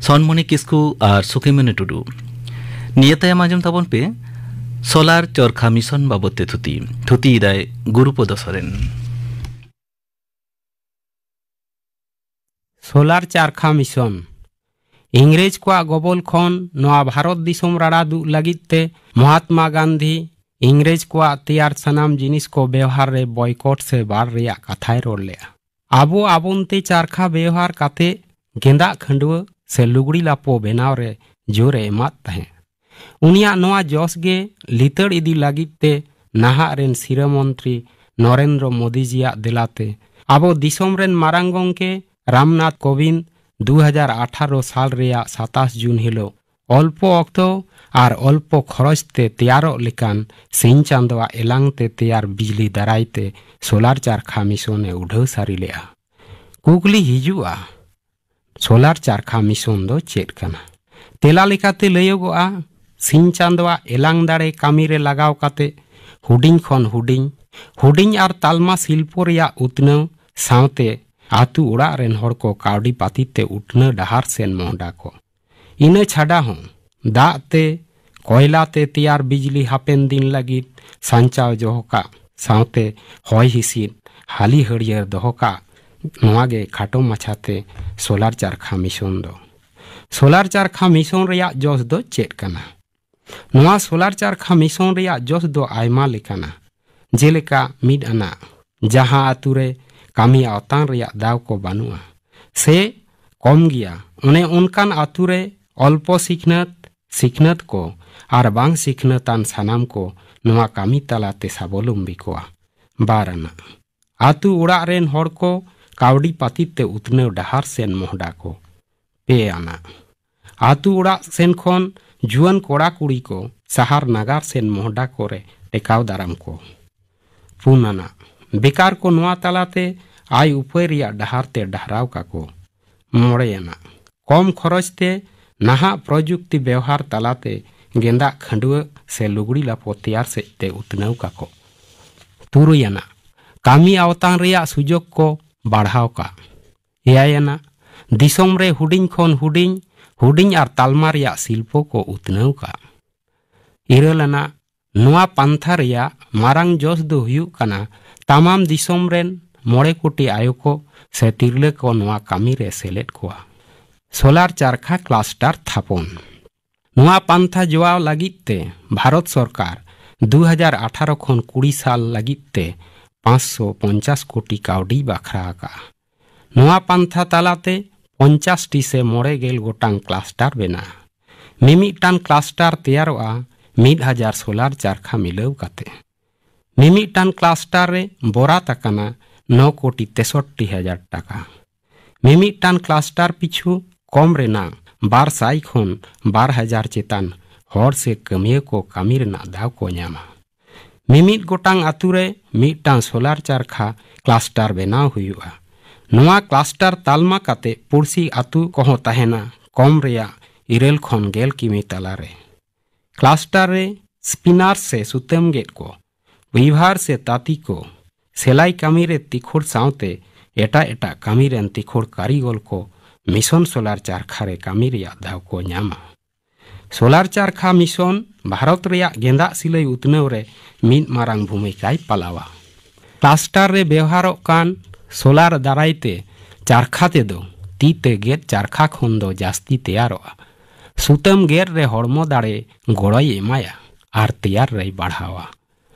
ᱥᱚᱱᱢᱚᱱᱤ ᱠᱤᱥᱠᱩ ᱟᱨ ᱥᱩᱠᱷᱤᱢᱚᱱᱤ ᱴᱩᱰᱩ᱾ ᱱᱤᱭᱟᱹ ᱛᱟᱭᱚᱢ ᱟᱸᱡᱚᱢ ᱛᱟᱵᱚᱱ ᱯᱮ ᱥᱳᱞᱟᱨ ᱪᱚᱨᱠᱷᱟ ᱢᱤᱥᱚᱱ ᱵᱟᱵᱚᱫ ᱛᱮ ᱛᱷᱩᱛᱤ᱾ ᱛᱷᱩᱛᱤᱭᱮᱫᱟᱭ ᱜᱩᱨᱩᱯᱚᱫᱚ ᱥᱚᱨᱮᱱ᱾ Solar charkha mission. ᱤᱝᱨᱮᱡᱽ ᱠᱚᱣᱟᱜ ᱜᱚᱵᱚᱞ ᱠᱷᱚᱱ ᱱᱚᱣᱟ ᱵᱷᱟᱨᱚᱛ ᱫᱤᱥᱚᱢ ᱨᱟᱲᱟ ᱫᱩᱜ ᱞᱟᱹᱜᱤᱫ ᱛᱮ ᱢᱚᱦᱟᱛᱢᱟ ᱜᱟᱱᱫᱷᱤ ᱤᱝᱨᱮᱡᱽ ᱠᱚᱣᱟᱜ ᱛᱮᱭᱟᱨ ᱥᱟᱱᱟᱢ ᱡᱤᱱᱤᱥ ᱠᱚ ᱵᱮᱣᱦᱟᱨ ᱨᱮ ᱵᱚᱭᱠᱚᱴ ᱥᱮ ᱵᱟᱨ ᱨᱮᱭᱟᱜ ᱠᱟᱛᱷᱟᱭ ᱨᱚᱲ ᱞᱮᱫᱼᱟ᱾ ᱟᱵᱚ ᱟᱵᱚᱱᱛᱮ ᱪᱟᱨᱠᱷᱟ ᱵᱮᱣᱦᱟᱨ ᱠᱟᱛᱮ ᱜᱮᱸᱫᱟᱜ ᱠᱷᱟᱹᱰᱣᱟᱹ ᱥᱮ ᱞᱩᱜᱽᱲᱤ ᱞᱟᱯᱚ ᱵᱮᱱᱟᱣ ᱨᱮ ᱡᱳᱨ ᱮ ᱮᱢᱟᱫ ᱛᱟᱦᱮᱸᱫ᱾ ᱩᱱᱤᱭᱟᱜ ᱱᱚᱣᱟ ᱡᱚᱥ ᱜᱮ ᱞᱤᱛᱟᱹᱲ ᱤᱫᱤ ᱞᱟᱹᱜᱤᱫ ᱛᱮ ᱱᱟᱦᱟᱜ ᱨᱮᱱ ᱥᱤᱨᱟᱹ ᱢᱚᱱᱛᱨᱤ ᱱᱚᱨᱮᱱᱫᱨᱚ ᱢᱳᱫᱤ ᱡᱤᱭᱟᱜ ᱫᱮᱞᱟᱛᱮ ᱟᱵᱚ ᱫᱤᱥᱚᱢ ᱨᱮᱱ ᱢᱟᱨᱟᱝ ᱜᱚᱢᱠᱮ ᱨᱟᱢᱱᱟᱛᱷ ᱠᱳᱵᱤᱱᱫᱽ ᱫᱩ ᱦᱟᱡᱟᱨ ᱟᱴᱷᱟᱨᱚ ᱥᱟᱞ ᱨᱮᱭᱟᱜ ᱥᱟᱛᱟᱥ ᱡᱩᱱ ᱦᱤᱞᱳᱜ ᱚᱞᱯᱚ ᱚᱠᱛᱚ ᱟᱨ ᱚᱞᱯᱚ ᱠᱷᱚᱨᱚᱪ ᱛᱮ ᱛᱮᱭᱟᱨᱚᱜ ᱞᱮᱠᱟᱱ ᱥᱤᱧ ᱪᱟᱸᱫᱳᱣᱟᱜ ᱮᱞᱟᱝ ᱛᱮ ᱛᱮᱭᱟᱨ ᱵᱤᱡᱽᱞᱤ ᱫᱟᱨᱟᱭ ᱛᱮ ᱥᱳᱞᱟᱨ ᱪᱟᱨᱠᱷᱟ ᱢᱤᱥᱚᱱ ᱮ ᱩᱰᱷᱟᱹᱣ ᱥᱟᱹᱨᱤ ᱞᱮᱫᱼᱟ᱾ ᱠᱩᱠᱞᱤ ᱦᱤᱡᱩᱜᱼᱟ, ᱥᱳᱞᱟᱨ ᱪᱟᱨᱠᱷᱟ ᱢᱤᱥᱚᱱ ᱫᱚ ᱪᱮᱫ ᱠᱟᱱᱟ? ᱛᱮᱞᱟ ᱞᱮᱠᱟᱛᱮ ᱞᱟᱹᱭᱚᱜᱚᱜᱼᱟ, ᱥᱤᱧ ᱪᱟᱸᱫᱳᱣᱟᱜ ᱮᱞᱟᱝ ᱫᱟᱲᱮ ᱠᱟᱹᱢᱤ ᱨᱮ ᱞᱟᱜᱟᱣ ᱠᱟᱛᱮ ᱦᱩᱰᱤᱧ ᱠᱷᱚᱱ ᱦᱩᱰᱤᱧ, ᱦᱩᱰᱤᱧ ᱟᱨ ᱛᱟᱞᱢᱟ ᱥᱤᱞᱯᱚ ᱨᱮᱭᱟᱜ ᱩᱛᱱᱟᱹᱣ ᱥᱟᱶᱛᱮ ᱟᱹᱛᱩ ᱚᱲᱟᱜ ᱨᱮᱱ ᱦᱚᱲ ᱠᱚ ᱠᱟᱹᱣᱰᱤ ᱯᱟᱹᱛᱤ ᱛᱮ ᱩᱴᱷᱱᱟᱹ ᱰᱟᱦᱟᱨ ᱥᱮᱱ ᱢᱚᱦᱰᱟ ᱠᱚ᱾ ᱤᱱᱟᱹ ᱪᱷᱟᱰᱟ ᱦᱚᱸ ᱫᱟᱜ ᱛᱮ, ᱠᱚᱭᱞᱟ ᱛᱮ ᱛᱮᱭᱟᱨ ᱵᱤᱡᱽᱞᱤ ᱦᱟᱯᱮᱱ ᱫᱤᱱ ᱞᱟᱹᱜᱤᱫ ᱥᱟᱧᱪᱟᱣ ᱫᱚᱦᱚ ᱠᱟᱜ ᱥᱟᱶᱛᱮ ᱦᱚᱭ ᱦᱤᱸᱥᱤᱫ ᱦᱟᱹᱞᱤ ᱦᱟᱹᱨᱭᱟᱹᱲ ᱫᱚᱦᱚ ᱠᱟᱜ, ᱱᱚᱣᱟ ᱜᱮ ᱠᱷᱟᱴᱚ ᱢᱟᱪᱷᱟᱛᱮ ᱥᱳᱞᱟᱨ ᱪᱟᱨᱠᱷᱟ ᱢᱤᱥᱚᱱ ᱫᱚ᱾ ᱥᱳᱞᱟᱨ ᱪᱟᱨᱠᱷᱟ ᱢᱤᱥᱚᱱ ᱨᱮᱭᱟᱜ ᱡᱚᱥ ᱫᱚ ᱪᱮᱫ ᱠᱟᱱᱟ? ᱱᱚᱣᱟ ᱥᱳᱞᱟᱨ ᱪᱟᱨᱠᱷᱟ ᱢᱤᱥᱚᱱ ᱨᱮᱭᱟᱜ ᱡᱚᱥ ᱫᱚ ᱟᱭᱢᱟ ᱞᱮᱠᱟᱱᱟ, ᱡᱮᱞᱮᱠᱟ ᱢᱤᱫ ᱟᱱᱟᱜ, ᱡᱟᱦᱟᱸ ᱟᱛᱳ ᱨᱮ ᱠᱟᱹᱢᱤ ᱟᱣᱛᱟᱱ ᱨᱮᱭᱟᱜ ᱫᱟᱣ ᱠᱚ ᱵᱟᱹᱱᱩᱜᱼᱟ ᱥᱮ ᱠᱚᱢ ᱜᱮᱭᱟ, ᱚᱱᱮ ᱚᱱᱠᱟᱱ ᱟᱛᱳ ᱨᱮ ᱚᱞᱯᱚ ᱥᱤᱠᱷᱱᱟᱹᱛ, ᱥᱤᱠᱷᱱᱟᱹᱛ ᱠᱚ ᱟᱨ ᱵᱟᱝ ᱥᱤᱠᱷᱱᱟᱹᱛᱟᱱ ᱥᱟᱱᱟᱢ ᱠᱚ ᱱᱚᱣᱟ ᱠᱟᱹᱢᱤ ᱛᱟᱞᱟᱛᱮ ᱥᱟᱵᱚᱞᱚᱢᱵᱤ ᱠᱚᱣᱟ᱾ ᱵᱟᱨ ᱟᱱᱟᱜ, ᱟᱛᱳ ᱚᱲᱟᱜ ᱨᱮᱱ ᱦᱚᱲ ᱠᱚ ᱠᱟᱹᱣᱰᱤ ᱯᱟᱹᱛᱤ ᱛᱮ ᱩᱛᱱᱟᱹᱣ ᱰᱟᱦᱟᱨ ᱥᱮᱱ ᱢᱚᱦᱰᱟ ᱠᱚ᱾ ᱯᱮ ᱟᱱᱟᱜ, ᱟᱛᱳ ᱚᱲᱟᱜ ᱥᱮᱱ ᱠᱷᱚᱱ ᱡᱩᱣᱟᱹᱱ ᱠᱚᱲᱟ ᱠᱩᱲᱤ ᱠᱚ ᱥᱟᱦᱟᱨ ᱱᱟᱜᱟᱨ ᱥᱮᱱ ᱢᱚᱦᱰᱟ ᱠᱚᱨᱮ ᱴᱮᱠᱟᱣ ᱫᱟᱨᱟᱢ ᱠᱚ᱾ ᱯᱩᱱ ᱟᱱᱟᱜ, ᱵᱮᱠᱟᱨ ᱠᱚ ᱱᱚᱣᱟ ᱛᱟᱞᱟᱛᱮ ᱟᱭ ᱩᱯᱟᱹᱭ ᱨᱮᱭᱟᱜ ᱰᱟᱦᱟᱨ ᱛᱮ ᱰᱟᱦᱨᱟᱣ ᱠᱟᱠᱚ᱾ ᱢᱚᱬᱮ ᱟᱱᱟᱜ, ᱠᱚᱢ ᱠᱷᱚᱨᱚᱪ ᱛᱮ ᱱᱟᱦᱟᱜ ᱯᱨᱚᱡᱩᱠᱛᱤ ᱵᱮᱣᱦᱟᱨ ᱛᱟᱞᱟᱛᱮ ᱜᱮᱸᱫᱟᱜ ᱠᱷᱟᱹᱰᱣᱟᱹ ᱥᱮ ᱞᱩᱜᱽᱲᱤ ᱞᱟᱯᱚ ᱛᱮᱭᱟᱨ ᱥᱮᱫ ᱛᱮ ᱩᱛᱱᱟᱹᱣ ᱠᱟᱠᱚ᱾ ᱛᱩᱨᱩᱭ ᱟᱱᱟᱜ, ᱠᱟᱹᱢᱤ ᱟᱣᱛᱟᱱ ᱨᱮᱭᱟᱜ ᱥᱩᱡᱳᱜᱽ ᱠᱚ ᱵᱟᱲᱦᱟᱣ ᱠᱟᱜ᱾ ᱮᱭᱟᱭ ᱟᱱᱟᱜ, ᱫᱤᱥᱚᱢ ᱨᱮ ᱦᱩᱰᱤᱧ ᱠᱷᱚᱱ ᱦᱩᱰᱤᱧ, ᱦᱩᱰᱤᱧ ᱟᱨ ᱛᱟᱞᱢᱟ ᱨᱮᱭᱟᱜ ᱥᱤᱞᱯᱚ ᱠᱚ ᱩᱛᱱᱟᱹᱣ ᱠᱟᱜ᱾ ᱤᱨᱟᱹᱞ ᱟᱱᱟᱜ, ᱱᱚᱣᱟ ᱯᱟᱱᱛᱷᱟ ᱨᱮᱭᱟᱜ ᱢᱟᱨᱟᱝ ᱡᱚᱥ ᱫᱚ ᱦᱩᱭᱩᱜ ᱠᱟᱱᱟ ᱛᱟᱢᱟᱢ ᱫᱤᱥᱚᱢ ᱨᱮᱱ ᱢᱚᱬᱮ ᱠᱳᱴᱤ ᱟᱭᱳ ᱠᱚ ᱥᱮ ᱛᱤᱨᱞᱟᱹ ᱠᱚ ᱱᱚᱣᱟ ᱠᱟᱹᱢᱤ ᱨᱮ ᱥᱮᱞᱮᱫ ᱠᱚᱣᱟ᱾ ᱥᱳᱞᱟᱨ ᱪᱟᱨᱠᱷᱟ ᱠᱞᱟᱥᱴᱟᱨ ᱛᱷᱟᱯᱚᱱ᱾ ᱱᱚᱣᱟ ᱯᱟᱱᱛᱷᱟ ᱡᱚᱣᱟᱣ ᱞᱟᱹᱜᱤᱫ ᱛᱮ ᱵᱷᱟᱨᱚᱛ ᱥᱚᱨᱠᱟᱨ ᱫᱩ ᱦᱟᱡᱟᱨ ᱟᱴᱷᱟᱨᱚ ᱠᱷᱚᱱ ᱠᱩᱲᱤ ᱥᱟᱞ ᱞᱟᱹᱜᱤᱫ ᱛᱮ ᱯᱟᱸᱪᱥᱚ ᱯᱚᱧᱪᱟᱥ ᱠᱳᱴᱤ ᱠᱟᱹᱣᱰᱤ ᱵᱟᱠᱷᱨᱟ ᱟᱠᱟᱜᱼᱟ᱾ ᱱᱚᱣᱟ ᱯᱟᱱᱛᱷᱟ ᱛᱟᱞᱟᱛᱮ ᱯᱚᱧᱪᱟᱥ ᱴᱤ ᱥᱮ ᱢᱚᱬᱮ ᱜᱮᱞ ᱜᱚᱴᱟᱝ ᱠᱞᱟᱥᱴᱟᱨ ᱵᱮᱱᱟᱜᱼᱟ᱾ ᱢᱤᱢᱤᱫᱴᱟᱝ ᱠᱞᱟᱥᱴᱟᱨ ᱛᱮᱭᱟᱨᱚᱜᱼᱟ ᱢᱤᱫ ᱦᱟᱡᱟᱨ ᱥᱳᱞᱟᱨ ᱪᱟᱨᱠᱷᱟ ᱢᱤᱞᱟᱹᱣ ᱠᱟᱛᱮ᱾ ᱢᱤᱢᱤᱫᱴᱟᱝ ᱠᱞᱟᱥᱴᱟᱨ ᱨᱮ ᱵᱚᱨᱟᱛ ᱟᱠᱟᱱᱟ ᱱᱚ ᱠᱳᱴᱤ ᱛᱮᱥᱚᱴᱴᱤ ᱦᱟᱡᱟᱨ ᱴᱟᱠᱟ᱾ ᱢᱤᱢᱤᱫᱴᱟᱝ ᱠᱞᱟᱥᱴᱟᱨ ᱯᱤᱪᱷᱩ ᱠᱚᱢ ᱨᱮᱱᱟᱜ ᱵᱟᱨ ᱥᱟᱭ ᱠᱷᱚᱱ ᱵᱟᱨ ᱦᱟᱡᱟᱨ ᱪᱮᱛᱟᱱ ᱦᱚᱲ ᱥᱮ ᱠᱟᱹᱢᱤᱭᱟᱹ ᱠᱚ ᱠᱟᱹᱢᱤ ᱨᱮᱱᱟᱜ ᱫᱟᱣ ᱠᱚ ᱧᱟᱢᱟ᱾ ᱢᱤᱢᱤᱫ ᱜᱚᱴᱟᱝ ᱟᱛᱩ ᱨᱮ ᱢᱤᱫᱴᱟᱝ ᱥᱳᱞᱟᱨ ᱪᱟᱨᱠᱷᱟ ᱠᱞᱟᱥᱴᱟᱨ ᱵᱮᱱᱟᱣ ᱦᱩᱭᱩᱜᱼᱟ᱾ ᱱᱚᱣᱟ ᱠᱞᱟᱥᱴᱟᱨ ᱛᱟᱞᱢᱟ ᱠᱟᱛᱮ ᱯᱩᱲᱥᱤ ᱟᱛᱩ ᱠᱚᱦᱚᱸ ᱛᱟᱦᱮᱱᱟ ᱠᱚᱢ ᱨᱮᱭᱟᱜ ᱤᱨᱟᱹᱞ ᱠᱷᱚᱱ ᱜᱮᱞ ᱠᱤᱢᱤ ᱛᱟᱞᱟᱨᱮ᱾ ᱠᱞᱟᱥᱴᱟᱨ ᱨᱮ ᱥᱯᱤᱱᱟᱨ ᱥᱮ ᱥᱩᱛᱟᱹᱢ ᱜᱮᱫ ᱠᱚ, ᱣᱤᱵᱷᱟᱨ ᱥᱮ ᱛᱟᱹᱛᱤ ᱠᱚ, ᱥᱮᱞᱟᱭ ᱠᱟᱹᱢᱤ ᱨᱮ ᱛᱤᱠᱷᱩᱲ ᱥᱟᱶᱛᱮ ᱮᱴᱟᱜ ᱮᱴᱟᱜ ᱠᱟᱹᱢᱤ ᱨᱮᱱ ᱛᱤᱠᱷᱩᱲ ᱠᱟᱹᱨᱤᱜᱚᱞ ᱠᱚ ᱢᱤᱥᱚᱱ ᱥᱳᱞᱟᱨ ᱪᱟᱨᱠᱷᱟ ᱨᱮ ᱠᱟᱹᱢᱤ ᱨᱮᱭᱟᱜ ᱫᱟᱣ ᱠᱚ ᱧᱟᱢᱟ᱾ ᱥᱳᱞᱟᱨ ᱪᱟᱨᱠᱷᱟ ᱢᱤᱥᱚᱱ ᱵᱷᱟᱨᱚᱛ ᱨᱮᱭᱟᱜ ᱜᱮᱸᱫᱟᱜ ᱥᱤᱞᱟᱹᱭ ᱩᱛᱱᱟᱹᱣ ᱨᱮ ᱢᱤᱫ ᱢᱟᱨᱟᱝ ᱵᱷᱩᱢᱤᱠᱟᱭ ᱯᱟᱞᱟᱣᱟ᱾ ᱠᱞᱟᱥᱴᱟᱨ ᱨᱮ ᱵᱮᱣᱦᱟᱨᱚᱜ ᱠᱟᱱ ᱥᱳᱞᱟᱨ ᱫᱟᱨᱟᱭ ᱛᱮ ᱪᱟᱨᱠᱷᱟ ᱛᱮᱫᱚ ᱛᱤ ᱛᱮ ᱜᱮᱫ ᱪᱟᱨᱠᱷᱟ ᱠᱷᱚᱱ ᱫᱚ ᱡᱟᱹᱥᱛᱤ ᱛᱮᱭᱟᱨᱚᱜᱼᱟ᱾ ᱥᱩᱛᱟᱹᱢ ᱜᱮᱫ ᱨᱮ ᱦᱚᱲᱢᱚ ᱫᱟᱲᱮ ᱜᱚᱲᱚᱭ ᱮᱢᱟᱭᱟ ᱟᱨ ᱛᱮᱭᱟᱨ ᱨᱮᱭ ᱵᱟᱲᱦᱟᱣᱟ᱾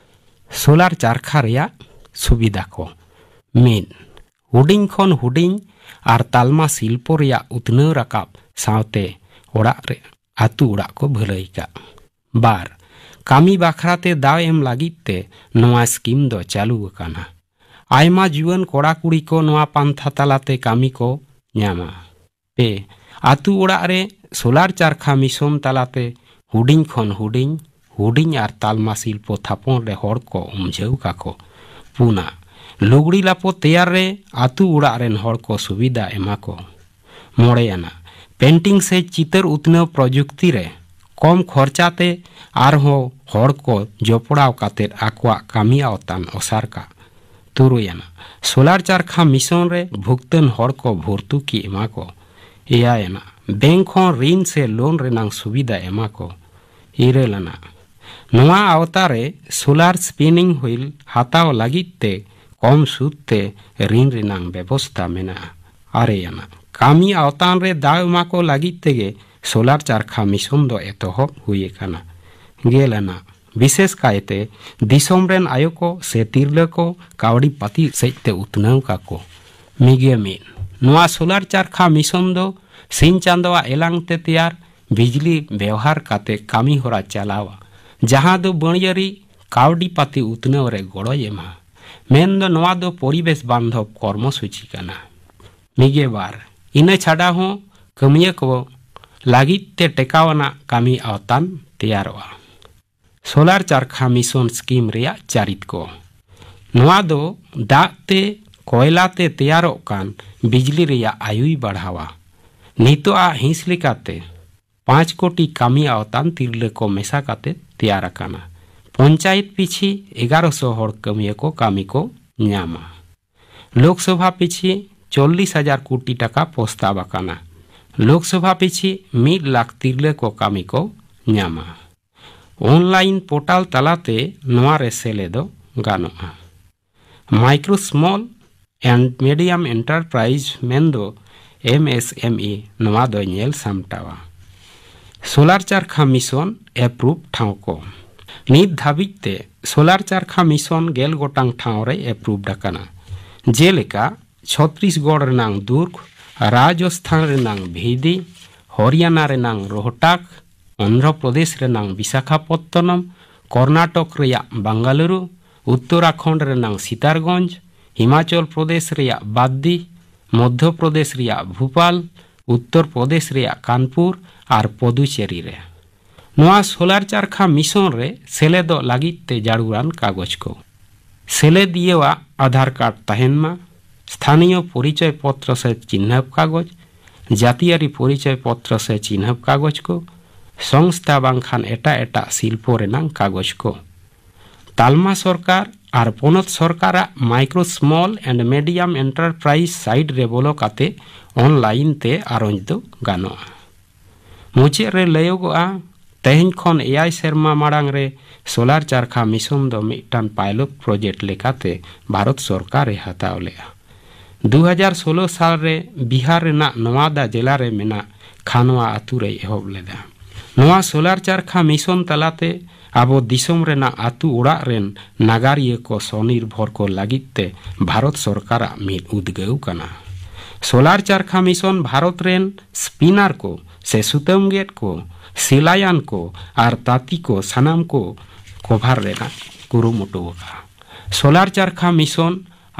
ᱥᱳᱞᱟᱨ ᱪᱟᱨᱠᱷᱟ ᱨᱮᱭᱟᱜ ᱥᱩᱵᱤᱫᱷᱟ ᱠᱚ᱾ ᱢᱤᱫ, ᱦᱩᱰᱤᱧ ᱠᱷᱚᱱ ᱦᱩᱰᱤᱧ ᱟᱨ ᱛᱟᱞᱢᱟ ᱥᱤᱞᱯᱚ ᱨᱮᱭᱟᱜ ᱩᱛᱱᱟᱹᱣ ᱨᱟᱠᱟᱵ ᱥᱟᱶᱛᱮ ᱚᱲᱟᱜ ᱨᱮ ᱟᱹᱛᱩ ᱚᱲᱟᱜ ᱠᱚ ᱵᱷᱟᱹᱞᱟᱹᱭ ᱠᱟᱜ᱾ ᱵᱟᱨ, ᱠᱟᱹᱢᱤ ᱵᱟᱠᱷᱨᱟ ᱛᱮ ᱫᱟᱣ ᱮᱢ ᱞᱟᱹᱜᱤᱫ ᱛᱮ ᱱᱚᱣᱟ ᱥᱠᱤᱢ ᱫᱚ ᱪᱟᱹᱞᱩ ᱟᱠᱟᱱᱟ᱾ ᱟᱭᱢᱟ ᱡᱩᱣᱟᱹᱱ ᱠᱚᱲᱟ ᱠᱩᱲᱤ ᱠᱚ ᱱᱚᱣᱟ ᱯᱟᱱᱛᱷᱟ ᱛᱟᱞᱟᱛᱮ ᱠᱟᱹᱢᱤ ᱠᱚ ᱧᱟᱢᱟ᱾ ᱯᱮ, ᱟᱹᱛᱩ ᱚᱲᱟᱜ ᱨᱮ ᱥᱳᱞᱟᱨ ᱪᱟᱨᱠᱷᱟ ᱢᱤᱥᱚᱱ ᱛᱟᱞᱟᱛᱮ ᱦᱩᱰᱤᱧ ᱠᱷᱚᱱ ᱦᱩᱰᱤᱧ, ᱦᱩᱰᱤᱧ ᱟᱨ ᱛᱟᱞᱢᱟ ᱥᱤᱞᱯᱚ ᱛᱷᱟᱯᱚᱱ ᱨᱮ ᱦᱚᱲ ᱠᱚ ᱩᱢᱡᱷᱟᱹᱣ ᱠᱟᱠᱚ᱾ ᱯᱩᱱᱟ, ᱞᱩᱜᱽᱲᱤ ᱞᱟᱯᱚ ᱛᱮᱭᱟᱨ ᱨᱮ ᱟᱹᱛᱩ ᱚᱲᱟᱜ ᱨᱮᱱ ᱦᱚᱲ ᱠᱚ ᱥᱩᱵᱤᱫᱷᱟ ᱮᱢᱟ ᱠᱚ᱾ ᱢᱚᱬᱮ ᱟᱱᱟᱜ, ᱯᱮᱱᱴᱤᱝ ᱥᱮ ᱪᱤᱛᱟᱹᱨ ᱩᱛᱱᱟᱹᱣ ᱯᱨᱚᱡᱩᱠᱛᱤ ᱨᱮ ᱠᱚᱢ ᱠᱷᱚᱨᱪᱟ ᱛᱮ ᱟᱨᱦᱚᱸ ᱦᱚᱲ ᱠᱚ ᱡᱚᱯᱲᱟᱣ ᱠᱟᱛᱮ ᱟᱠᱚᱣᱟᱜ ᱠᱟᱹᱢᱤ ᱟᱣᱛᱟᱱ ᱚᱥᱟᱨ ᱠᱟᱜ᱾ ᱛᱩᱨᱩᱭ ᱟᱱᱟᱜ, ᱥᱳᱞᱟᱨ ᱪᱟᱨᱠᱷᱟ ᱢᱤᱥᱚᱱ ᱨᱮ ᱵᱷᱩᱜᱛᱟᱹᱱ ᱦᱚᱲ ᱠᱚ ᱵᱷᱚᱨᱛᱩᱠᱤ ᱮᱢᱟ ᱠᱚ᱾ ᱮᱭᱟᱭ ᱟᱱᱟᱜ, ᱵᱮᱝᱠ ᱠᱷᱚᱱ ᱨᱤᱱ ᱥᱮ ᱞᱳᱱ ᱨᱮᱱᱟᱝ ᱥᱩᱵᱤᱫᱷᱟ ᱮᱢᱟ ᱠᱚ᱾ ᱤᱨᱟᱹᱞ ᱟᱱᱟᱜ, ᱱᱚᱣᱟ ᱟᱣᱛᱟ ᱨᱮ ᱥᱳᱞᱟᱨ ᱥᱯᱤᱱᱤᱝ ᱦᱩᱭᱤᱞ ᱦᱟᱛᱟᱣ ᱞᱟᱹᱜᱤᱫ ᱛᱮ ᱠᱚᱢ ᱥᱩᱫ ᱛᱮ ᱨᱤᱱ ᱨᱮᱱᱟᱝ ᱵᱮᱵᱚᱥᱛᱟ ᱢᱮᱱᱟᱜᱼᱟ᱾ ᱟᱨᱮ ᱟᱱᱟᱜ, ᱠᱟᱹᱢᱤ ᱟᱣᱛᱟᱱ ᱨᱮ ᱫᱟᱣ ᱮᱢᱟ ᱠᱚ ᱞᱟᱹᱜᱤᱫ ᱛᱮᱜᱮ ᱥᱳᱞᱟᱨ ᱪᱟᱨᱠᱷᱟ ᱢᱤᱥᱚᱱ ᱫᱚ ᱮᱛᱚᱦᱚᱵ ᱦᱩᱭ ᱟᱠᱟᱱᱟ᱾ ᱜᱮᱞ ᱟᱱᱟᱜ, ᱵᱤᱥᱮᱥ ᱠᱟᱭᱛᱮ ᱫᱤᱥᱚᱢ ᱨᱮᱱ ᱟᱭᱳ ᱠᱚ ᱥᱮ ᱛᱤᱨᱞᱟᱹ ᱠᱚ ᱠᱟᱹᱣᱰᱤ ᱯᱟᱹᱛᱤ ᱥᱮᱫ ᱛᱮ ᱩᱛᱱᱟᱹᱣ ᱠᱟᱠᱚ᱾ ᱢᱤᱜᱮ ᱢᱤᱫ, ᱱᱚᱣᱟ ᱥᱳᱞᱟᱨ ᱪᱟᱨᱠᱷᱟ ᱢᱤᱥᱚᱱ ᱫᱚ ᱥᱤᱧ ᱪᱟᱸᱫᱳᱣᱟᱜ ᱮᱞᱟᱝ ᱛᱮ ᱛᱮᱭᱟᱨ ᱵᱤᱡᱽᱞᱤ ᱵᱮᱣᱦᱟᱨ ᱠᱟᱛᱮ ᱠᱟᱹᱢᱤ ᱦᱚᱨᱟ ᱪᱟᱞᱟᱣᱟ, ᱡᱟᱦᱟᱸ ᱫᱚ ᱵᱟᱹᱬᱭᱟᱹᱨᱤ ᱠᱟᱹᱣᱰᱤ ᱯᱟᱹᱛᱤ ᱩᱛᱱᱟᱹᱣ ᱨᱮ ᱜᱚᱲᱚᱭ ᱮᱢᱟ᱾ ᱢᱮᱱᱫᱚ ᱱᱚᱣᱟ ᱫᱚ ᱯᱚᱨᱤᱵᱮᱥ ᱵᱟᱱᱫᱷᱚᱵ ᱠᱚᱨᱢᱚ ᱥᱩᱪᱤ ᱠᱟᱱᱟ᱾ ᱢᱤᱜᱮ ᱵᱟᱨ, ᱤᱱᱟᱹ ᱪᱷᱟᱰᱟ ᱦᱚᱸ ᱠᱟᱹᱢᱤᱭᱟᱹ ᱠᱚ ᱞᱟᱹᱜᱤᱫ ᱛᱮ ᱴᱮᱠᱟᱣ ᱟᱱᱟᱜ ᱠᱟᱹᱢᱤ ᱟᱣᱛᱟᱱ ᱛᱮᱭᱟᱨᱚᱜᱼᱟ᱾ ᱥᱳᱞᱟᱨ ᱪᱟᱨᱠᱷᱟ ᱢᱤᱥᱚᱱ ᱥᱠᱤᱢ ᱨᱮᱭᱟᱜ ᱪᱟᱹᱨᱤᱛ ᱠᱚ᱾ ᱱᱚᱣᱟ ᱫᱚ ᱫᱟᱜ ᱛᱮ, ᱠᱚᱭᱞᱟ ᱛᱮ ᱛᱮᱭᱟᱨᱚᱜ ᱠᱟᱱ ᱵᱤᱡᱽᱞᱤ ᱨᱮᱭᱟᱜ ᱟᱭᱩᱭ ᱵᱟᱲᱦᱟᱣᱟ᱾ ᱱᱤᱛᱚᱜ ᱟᱜ ᱦᱤᱸᱥ ᱞᱮᱠᱟᱛᱮ ᱯᱟᱸᱪ ᱠᱳᱴᱤ ᱠᱟᱹᱢᱤ ᱟᱣᱛᱟᱱ ᱛᱤᱨᱞᱟᱹ ᱠᱚ ᱢᱮᱥᱟ ᱠᱟᱛᱮ ᱛᱮᱭᱟᱨ ᱟᱠᱟᱱᱟ᱾ ᱯᱚᱧᱪᱟᱭᱮᱛ ᱯᱤᱪᱷᱤ ᱮᱜᱟᱨᱚᱥᱚ ᱦᱚᱲ ᱠᱟᱹᱢᱤᱭᱟᱹ ᱠᱚ ᱠᱟᱹᱢᱤ ᱠᱚ ᱧᱟᱢᱟ᱾ ᱞᱳᱠᱥᱚᱵᱷᱟ ᱯᱤᱪᱷᱤ ᱪᱚᱞᱞᱤᱥ ᱦᱟᱡᱟᱨ ᱠᱳᱴᱤ ᱴᱟᱠᱟ ᱯᱨᱚᱥᱛᱟᱵ ᱟᱠᱟᱱᱟ᱾ ᱞᱳᱠᱥᱚᱵᱷᱟ ᱯᱤᱪᱷᱤ ᱢᱤᱫ ᱞᱟᱠᱷ ᱛᱤᱨᱞᱟᱹ ᱠᱚ ᱠᱟᱹᱢᱤ ᱠᱚ ᱧᱟᱢᱟ᱾ ᱚᱱᱞᱟᱭᱤᱱ ᱯᱳᱨᱴᱟᱞ ᱛᱟᱞᱟᱛᱮ ᱱᱚᱣᱟ ᱨᱮ ᱥᱮᱞᱮᱫᱚᱜ ᱜᱟᱱᱚᱜᱼᱟ᱾ Micro Small and Medium Enterprise ᱢᱮᱱᱫᱚ M S M E ᱱᱚᱣᱟ ᱫᱚᱭ ᱧᱮᱞ ᱥᱟᱢᱴᱟᱣᱟ᱾ ᱥᱳᱞᱟᱨ ᱪᱟᱨᱠᱷᱟ ᱢᱤᱥᱚᱱ ᱮᱯᱨᱩᱵᱷ ᱴᱷᱟᱶ ᱠᱚ᱾ ᱱᱤᱛ ᱫᱷᱟᱹᱵᱤᱡ ᱛᱮ ᱥᱳᱞᱟᱨ ᱪᱟᱨᱠᱷᱟ ᱢᱤᱥᱚᱱ ᱜᱮᱞ ᱜᱚᱴᱟᱝ ᱴᱷᱟᱶ ᱨᱮ ᱮᱯᱨᱩᱵᱷᱰ ᱟᱠᱟᱱᱟ, ᱡᱮᱞᱮᱠᱟ ᱪᱷᱚᱛᱨᱤᱥᱜᱚᱲ ᱨᱮᱱᱟᱝ ᱫᱩᱨᱜᱽ, ᱨᱟᱡᱚᱥᱛᱷᱟᱱ ᱨᱮᱱᱟᱝ ᱵᱷᱤᱫᱤ, ᱦᱚᱨᱤᱭᱟᱱᱟ ᱨᱮᱱᱟᱝ ᱨᱳᱦᱴᱟᱠ, ᱚᱱᱫᱷᱨᱚ ᱯᱨᱚᱫᱮᱥ ᱨᱮᱱᱟᱝ ᱵᱤᱥᱟᱠᱷᱟᱯᱚᱛᱛᱚᱱᱚᱢ, ᱠᱚᱨᱱᱟᱴᱚᱠ ᱨᱮᱭᱟᱜ ᱵᱟᱝᱜᱟᱞᱩᱨᱩ, ᱩᱛᱛᱚᱨᱟᱠᱷᱚᱸᱰ ᱨᱮᱱᱟᱝ ᱥᱤᱛᱟᱨᱜᱚᱸᱡᱽ, ᱦᱤᱢᱟᱪᱚᱞ ᱯᱨᱚᱫᱮᱥ ᱨᱮᱭᱟᱜ ᱵᱟᱫᱽᱫᱤ, ᱢᱚᱫᱽᱫᱷᱚ ᱯᱨᱚᱫᱮᱥ ᱨᱮᱭᱟᱜ ᱵᱷᱩᱯᱟᱞ, ᱩᱛᱛᱚᱨ ᱯᱨᱚᱫᱮᱥ ᱨᱮᱭᱟᱜ ᱠᱟᱱᱯᱩᱨ ᱟᱨ ᱯᱚᱫᱩᱪᱮᱨᱤ ᱨᱮ᱾ ᱱᱚᱣᱟ ᱥᱳᱞᱟᱨ ᱪᱟᱨᱠᱷᱟ ᱢᱤᱥᱚᱱ ᱨᱮ ᱥᱮᱞᱮᱫᱚᱜ ᱞᱟᱹᱜᱤᱫ ᱛᱮ ᱡᱟᱹᱨᱩᱲᱟᱱ ᱠᱟᱜᱚᱡᱽ ᱠᱚ᱾ ᱥᱮᱞᱮᱫᱤᱭᱟᱹᱣᱟᱜ ᱟᱫᱷᱟᱨ ᱠᱟᱨᱰ ᱛᱟᱦᱮᱱ ᱢᱟ, ᱥᱛᱷᱟᱱᱤᱭᱚ ᱯᱚᱨᱤᱪᱚᱭ ᱯᱚᱛᱨᱚ ᱥᱮ ᱪᱤᱱᱦᱟᱹᱯ ᱠᱟᱜᱚᱡᱽ, ᱡᱟᱹᱛᱤᱭᱟᱹᱨᱤ ᱯᱚᱨᱤᱪᱚᱭ ᱯᱚᱛᱨᱚ ᱥᱮ ᱪᱤᱱᱦᱟᱹᱯ ᱠᱟᱜᱚᱡᱽ ᱠᱚ, ᱥᱚᱝᱥᱛᱷᱟ ᱵᱟᱝᱠᱷᱟᱱ ᱮᱴᱟᱜ ᱮᱴᱟᱜ ᱥᱤᱞᱯᱚ ᱨᱮᱱᱟᱜ ᱠᱟᱜᱚᱡᱽ ᱠᱚ᱾ ᱛᱟᱞᱢᱟ ᱥᱚᱨᱠᱟᱨ ᱟᱨ ᱯᱚᱱᱚᱛ ᱥᱚᱨᱠᱟᱨᱟᱜ Micro, Small and Medium Enterprise site ᱨᱮ ᱵᱚᱞᱚ ᱠᱟᱛᱮ online ᱛᱮ ᱟᱨᱚᱸᱡᱽ ᱫᱚ ᱜᱟᱱᱚᱜᱼᱟ᱾ ᱢᱩᱪᱟᱹᱫ ᱨᱮ ᱞᱟᱹᱭᱚᱜᱚᱜᱼᱟ, ᱛᱮᱦᱮᱧ ᱠᱷᱚᱱ ᱮᱭᱟᱭ ᱥᱮᱨᱢᱟ ᱢᱟᱲᱟᱝ ᱨᱮ ᱥᱳᱞᱟᱨ ᱪᱟᱨᱠᱷᱟ ᱢᱤᱥᱚᱱ ᱫᱚ ᱢᱤᱫᱴᱟᱝ pilot project ᱞᱮᱠᱟᱛᱮ ᱵᱷᱟᱨᱚᱛ ᱥᱚᱨᱠᱟᱨ ᱮ ᱦᱟᱛᱟᱣ ᱞᱮᱫᱼᱟ᱾ ᱫᱩ ᱦᱟᱡᱟᱨ ᱥᱳᱞᱳ ᱥᱟᱞ ᱨᱮ ᱵᱤᱦᱟᱨ ᱨᱮᱱᱟᱜ ᱱᱚᱣᱟᱫᱟ ᱡᱮᱞᱟ ᱨᱮ ᱢᱮᱱᱟᱜ ᱠᱷᱟᱱᱣᱟ ᱟᱛᱩ ᱨᱮᱭ ᱮᱦᱚᱵ ᱞᱮᱫᱟ᱾ ᱱᱚᱣᱟ ᱥᱳᱞᱟᱨ ᱪᱟᱨᱠᱷᱟ ᱢᱤᱥᱚᱱ ᱛᱟᱞᱟᱛᱮ ᱟᱵᱚ ᱫᱤᱥᱚᱢ ᱨᱮᱱᱟᱜ ᱟᱛᱩ ᱚᱲᱟᱜ ᱨᱮᱱ ᱱᱟᱜᱟᱨᱤᱭᱟᱹ ᱠᱚ ᱥᱚᱱᱤᱨᱵᱷᱚᱨ ᱠᱚ ᱞᱟᱹᱜᱤᱫ ᱛᱮ ᱵᱷᱟᱨᱚᱛ ᱥᱚᱨᱠᱟᱨᱟᱜ ᱢᱤᱫ ᱩᱫᱽᱜᱟᱹᱣ ᱠᱟᱱᱟ᱾ ᱥᱳᱞᱟᱨ ᱪᱟᱨᱠᱷᱟ ᱢᱤᱥᱚᱱ ᱵᱷᱟᱨᱚᱛ ᱨᱮᱱ spinner ᱠᱚ ᱥᱮ ᱥᱩᱛᱟᱹᱢ ᱜᱮᱫ ᱠᱚ, ᱥᱤᱞᱟᱭᱟᱱ ᱠᱚ ᱟᱨ ᱛᱟᱹᱛᱤ ᱠᱚ ᱥᱟᱱᱟᱢ ᱠᱚ ᱠᱚᱵᱷᱟᱨ ᱨᱮᱱᱟᱜ ᱠᱩᱨᱩᱢᱩᱴᱩ ᱟᱠᱟᱫᱼᱟ᱾ ᱥᱳᱞᱟᱨ ᱪᱟᱨᱠᱷᱟ ᱢᱤᱥᱚᱱ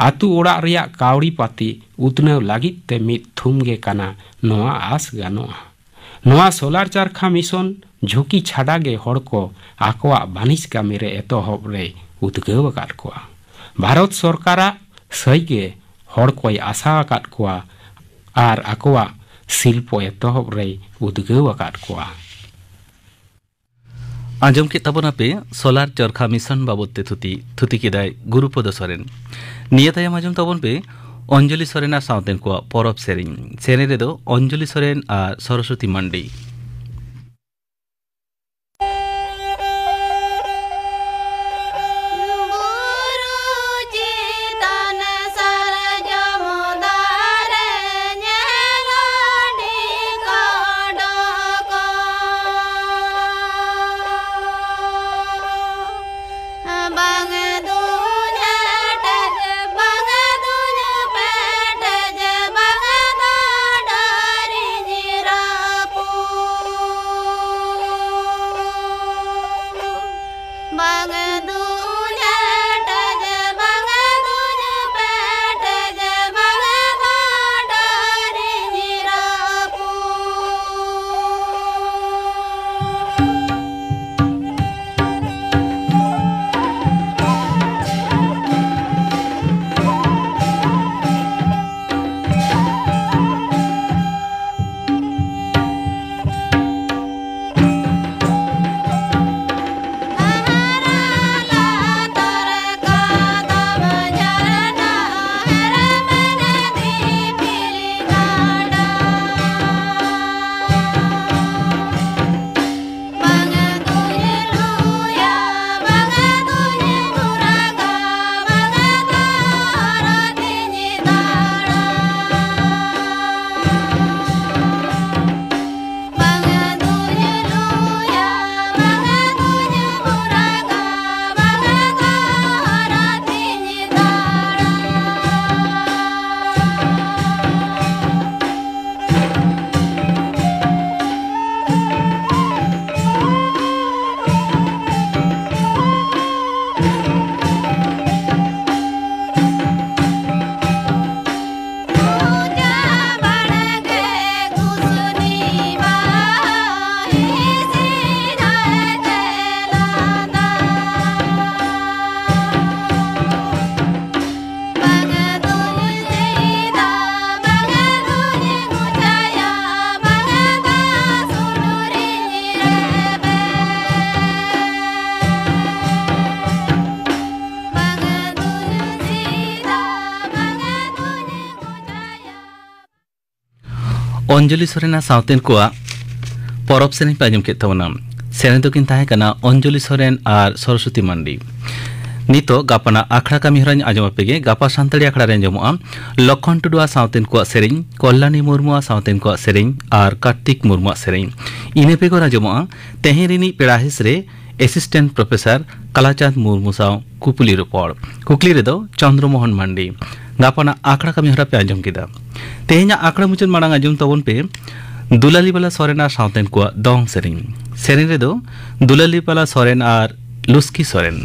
ᱟᱹᱛᱩ ᱚᱲᱟᱜ ᱨᱮᱭᱟᱜ ᱠᱟᱹᱣᱰᱤ ᱯᱟᱹᱛᱤ ᱩᱛᱱᱟᱹᱣ ᱞᱟᱹᱜᱤᱫ ᱛᱮ ᱢᱤᱫ ᱛᱷᱩᱢ ᱜᱮ ᱠᱟᱱᱟ, ᱱᱚᱣᱟ ᱟᱥ ᱜᱟᱱᱚᱜᱼᱟ᱾ ᱱᱚᱣᱟ ᱥᱳᱞᱟᱨ ᱪᱟᱨᱠᱷᱟ ᱢᱤᱥᱚᱱ ᱡᱷᱩᱸᱠᱤ ᱪᱷᱟᱰᱟ ᱜᱮ ᱦᱚᱲ ᱠᱚ ᱟᱠᱚᱣᱟᱜ ᱵᱟᱹᱱᱤᱡᱽ ᱠᱟᱹᱢᱤ ᱨᱮ ᱮᱛᱚᱦᱚᱵ ᱨᱮᱭ ᱩᱫᱽᱜᱟᱹᱣ ᱟᱠᱟᱫ ᱠᱚᱣᱟ᱾ ᱵᱷᱟᱨᱚᱛ ᱥᱚᱨᱠᱟᱨᱟᱜ ᱥᱟᱹᱭ ᱜᱮ ᱦᱚᱲ ᱠᱚᱭ ᱟᱥᱟ ᱟᱠᱟᱫ ᱠᱚᱣᱟ ᱟᱨ ᱟᱠᱚᱣᱟᱜ ᱥᱤᱞᱯᱚ ᱮᱛᱚᱦᱚᱵ ᱨᱮᱭ ᱩᱫᱽᱜᱟᱹᱣ ᱟᱠᱟᱫ ᱠᱚᱣᱟ᱾ ᱟᱸᱡᱚᱢ ᱠᱮᱫ ᱛᱟᱵᱚᱱᱟᱯᱮ ᱥᱳᱞᱟᱨ ᱪᱚᱨᱠᱷᱟ ᱢᱤᱥᱚᱱ ᱵᱟᱵᱚᱫ ᱛᱮ ᱛᱷᱩᱛᱤ᱾ ᱛᱷᱩᱛᱤ ᱠᱮᱫᱟᱭ ᱜᱩᱨᱩᱯᱚᱫᱚ ᱥᱚᱨᱮᱱ᱾ ᱱᱤᱭᱟᱹ ᱛᱟᱭᱚᱢ ᱟᱸᱡᱚᱢ ᱛᱟᱵᱚᱱ ᱯᱮ ᱚᱧᱡᱚᱞᱤ ᱥᱚᱨᱮᱱ ᱟᱨ ᱥᱟᱶᱛᱮᱱ ᱠᱚᱣᱟᱜ ᱯᱚᱨᱚᱵᱽ ᱥᱮᱨᱮᱧ᱾ ᱥᱮᱨᱮᱧ ᱨᱮᱫᱚ ᱚᱧᱡᱚᱞᱤ ᱥᱚᱨᱮᱱ ᱟᱨ ᱥᱚᱨᱚᱥᱚᱛᱤ ᱢᱟᱱᱰᱤ᱾ ᱵᱩᱨᱩ ᱪᱮᱛᱟᱱ ᱥᱟᱨᱡᱚᱢ ᱫᱟᱨᱮ ᱧᱮᱞᱚᱜ ᱰᱷᱤᱝᱠᱚᱰᱚᱠ᱾ ᱵᱟᱝ ᱫᱩᱧ ᱦᱮᱴᱮᱡ, ᱵᱟᱝ ᱫᱩᱧ ᱯᱮᱴᱮᱡ, ᱵᱟᱝ ᱫᱚ ᱰᱟᱹᱨᱤᱧ ᱨᱟᱹᱯᱩᱫ᱾ ᱵᱟᱝ ᱫᱩᱧ ᱦᱮᱴᱮᱡ, ᱵᱟᱝ ᱫᱩᱧ ᱯᱮᱴᱮᱡ, ᱵᱟᱝ ᱫᱚ ᱰᱟᱹᱨᱤᱧ ᱨᱟᱹᱯᱩᱫ᱾ ᱚᱧᱡᱚᱞᱤ ᱥᱚᱨᱮᱱᱟᱜ ᱥᱟᱶᱛᱮᱱ ᱠᱚᱣᱟᱜ ᱯᱚᱨᱚᱵᱽ ᱥᱮᱨᱮᱧ ᱯᱮ ᱟᱸᱡᱚᱢ ᱠᱮᱫ ᱛᱟᱵᱚᱱᱟ᱾ ᱥᱮᱨᱮᱧ ᱫᱚᱠᱤᱱ ᱛᱟᱦᱮᱸ ᱠᱟᱱᱟ ᱚᱧᱡᱚᱞᱤ ᱥᱚᱨᱮᱱ ᱟᱨ ᱥᱚᱨᱚᱥᱚᱛᱤ ᱢᱟᱱᱰᱤ᱾ ᱱᱤᱛᱚᱜ ᱜᱟᱯᱟᱱᱟᱜ ᱟᱠᱷᱲᱟ ᱠᱟᱹᱢᱤ ᱦᱚᱨᱟᱧ ᱟᱸᱡᱚᱢ ᱟᱯᱮ ᱜᱮ᱾ ᱜᱟᱯᱟ ᱥᱟᱱᱛᱟᱲᱤ ᱟᱠᱷᱲᱟ ᱨᱮ ᱟᱸᱡᱚᱢᱚᱜᱼᱟ ᱞᱚᱠᱷᱚᱱ ᱴᱩᱰᱩᱣᱟᱜ ᱥᱟᱶᱛᱮᱱ ᱠᱚᱣᱟᱜ ᱥᱮᱨᱮᱧ, ᱠᱚᱞᱞᱟᱱᱤ ᱢᱩᱨᱢᱩᱣᱟᱜ ᱥᱟᱶᱛᱮᱱ ᱠᱚᱣᱟᱜ ᱥᱮᱨᱮᱧ ᱟᱨ ᱠᱟᱨᱛᱤᱠ ᱢᱩᱨᱢᱩᱣᱟᱜ ᱥᱮᱨᱮᱧ᱾ ᱤᱱᱟᱹ ᱵᱮᱜᱚᱨ ᱟᱸᱡᱚᱢᱚᱜᱼᱟ ᱛᱮᱦᱮᱧ ᱨᱤᱱᱤᱡ ᱯᱮᱲᱟ ᱦᱤᱸᱥ ᱨᱮ ᱮᱥᱤᱥᱴᱮᱱᱴ ᱯᱨᱚᱯᱷᱮᱥᱚᱨ ᱠᱟᱞᱟᱪᱟᱸᱫᱽ ᱢᱩᱨᱢᱩ ᱥᱟᱶ ᱠᱩᱯᱩᱞᱤ ᱨᱚᱯᱚᱲ᱾ ᱠᱩᱠᱞᱤ ᱨᱮᱫᱚ ᱪᱚᱱᱫᱨᱚ ᱢᱳᱦᱚᱱ ᱢᱟᱱᱰᱤ᱾ ᱜᱟᱯᱟᱱᱟᱜ ᱟᱠᱷᱲᱟ ᱠᱟᱹᱢᱤ ᱦᱚᱨᱟ ᱯᱮ ᱟᱸᱡᱚᱢ ᱠᱮᱫᱟ᱾ ᱛᱮᱦᱮᱧᱟᱜ ᱟᱠᱷᱲᱟ ᱢᱩᱪᱟᱹᱫ ᱢᱟᱲᱟᱝ ᱟᱸᱡᱚᱢ ᱛᱟᱵᱚᱱ ᱯᱮ ᱫᱩᱞᱟᱞᱤ ᱵᱟᱞᱟ ᱥᱚᱨᱮᱱ ᱟᱨ ᱥᱟᱶᱛᱮᱱ ᱠᱚᱣᱟᱜ ᱫᱚᱝ ᱥᱮᱨᱮᱧ᱾ ᱥᱮᱨᱮᱧ ᱨᱮᱫᱚ ᱫᱩᱞᱟᱞᱤ ᱵᱟᱞᱟ ᱥᱚᱨᱮᱱ ᱟᱨ ᱞᱩᱥᱠᱤ ᱥᱚᱨᱮᱱ᱾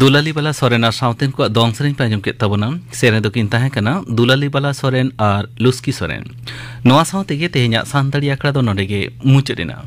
ᱫᱩᱞᱟᱞᱤ ᱵᱟᱞᱟ ᱥᱚᱨᱮᱱ ᱟᱨ ᱥᱟᱶᱛᱮᱱ ᱠᱚᱣᱟᱜ ᱫᱚᱝ ᱥᱮᱨᱮᱧ ᱯᱮ ᱟᱸᱡᱚᱢ ᱠᱮᱫ ᱛᱟᱵᱚᱱᱟ᱾ ᱥᱮᱨᱮᱧ ᱫᱚᱠᱤᱱ ᱛᱟᱦᱮᱸ ᱠᱟᱱᱟ ᱫᱩᱞᱟᱞᱤ ᱵᱟᱞᱟ ᱥᱚᱨᱮᱱ ᱟᱨ ᱞᱩᱥᱠᱤ ᱥᱚᱨᱮᱱ᱾ ᱱᱚᱣᱟ ᱥᱟᱶ ᱛᱮᱜᱮ ᱛᱮᱦᱮᱧᱟᱜ ᱥᱟᱱᱛᱟᱲᱤ ᱟᱠᱷᱲᱟ ᱫᱚ ᱱᱚᱰᱮ ᱜᱮ ᱢᱩᱪᱟᱹᱫ ᱮᱱᱟ᱾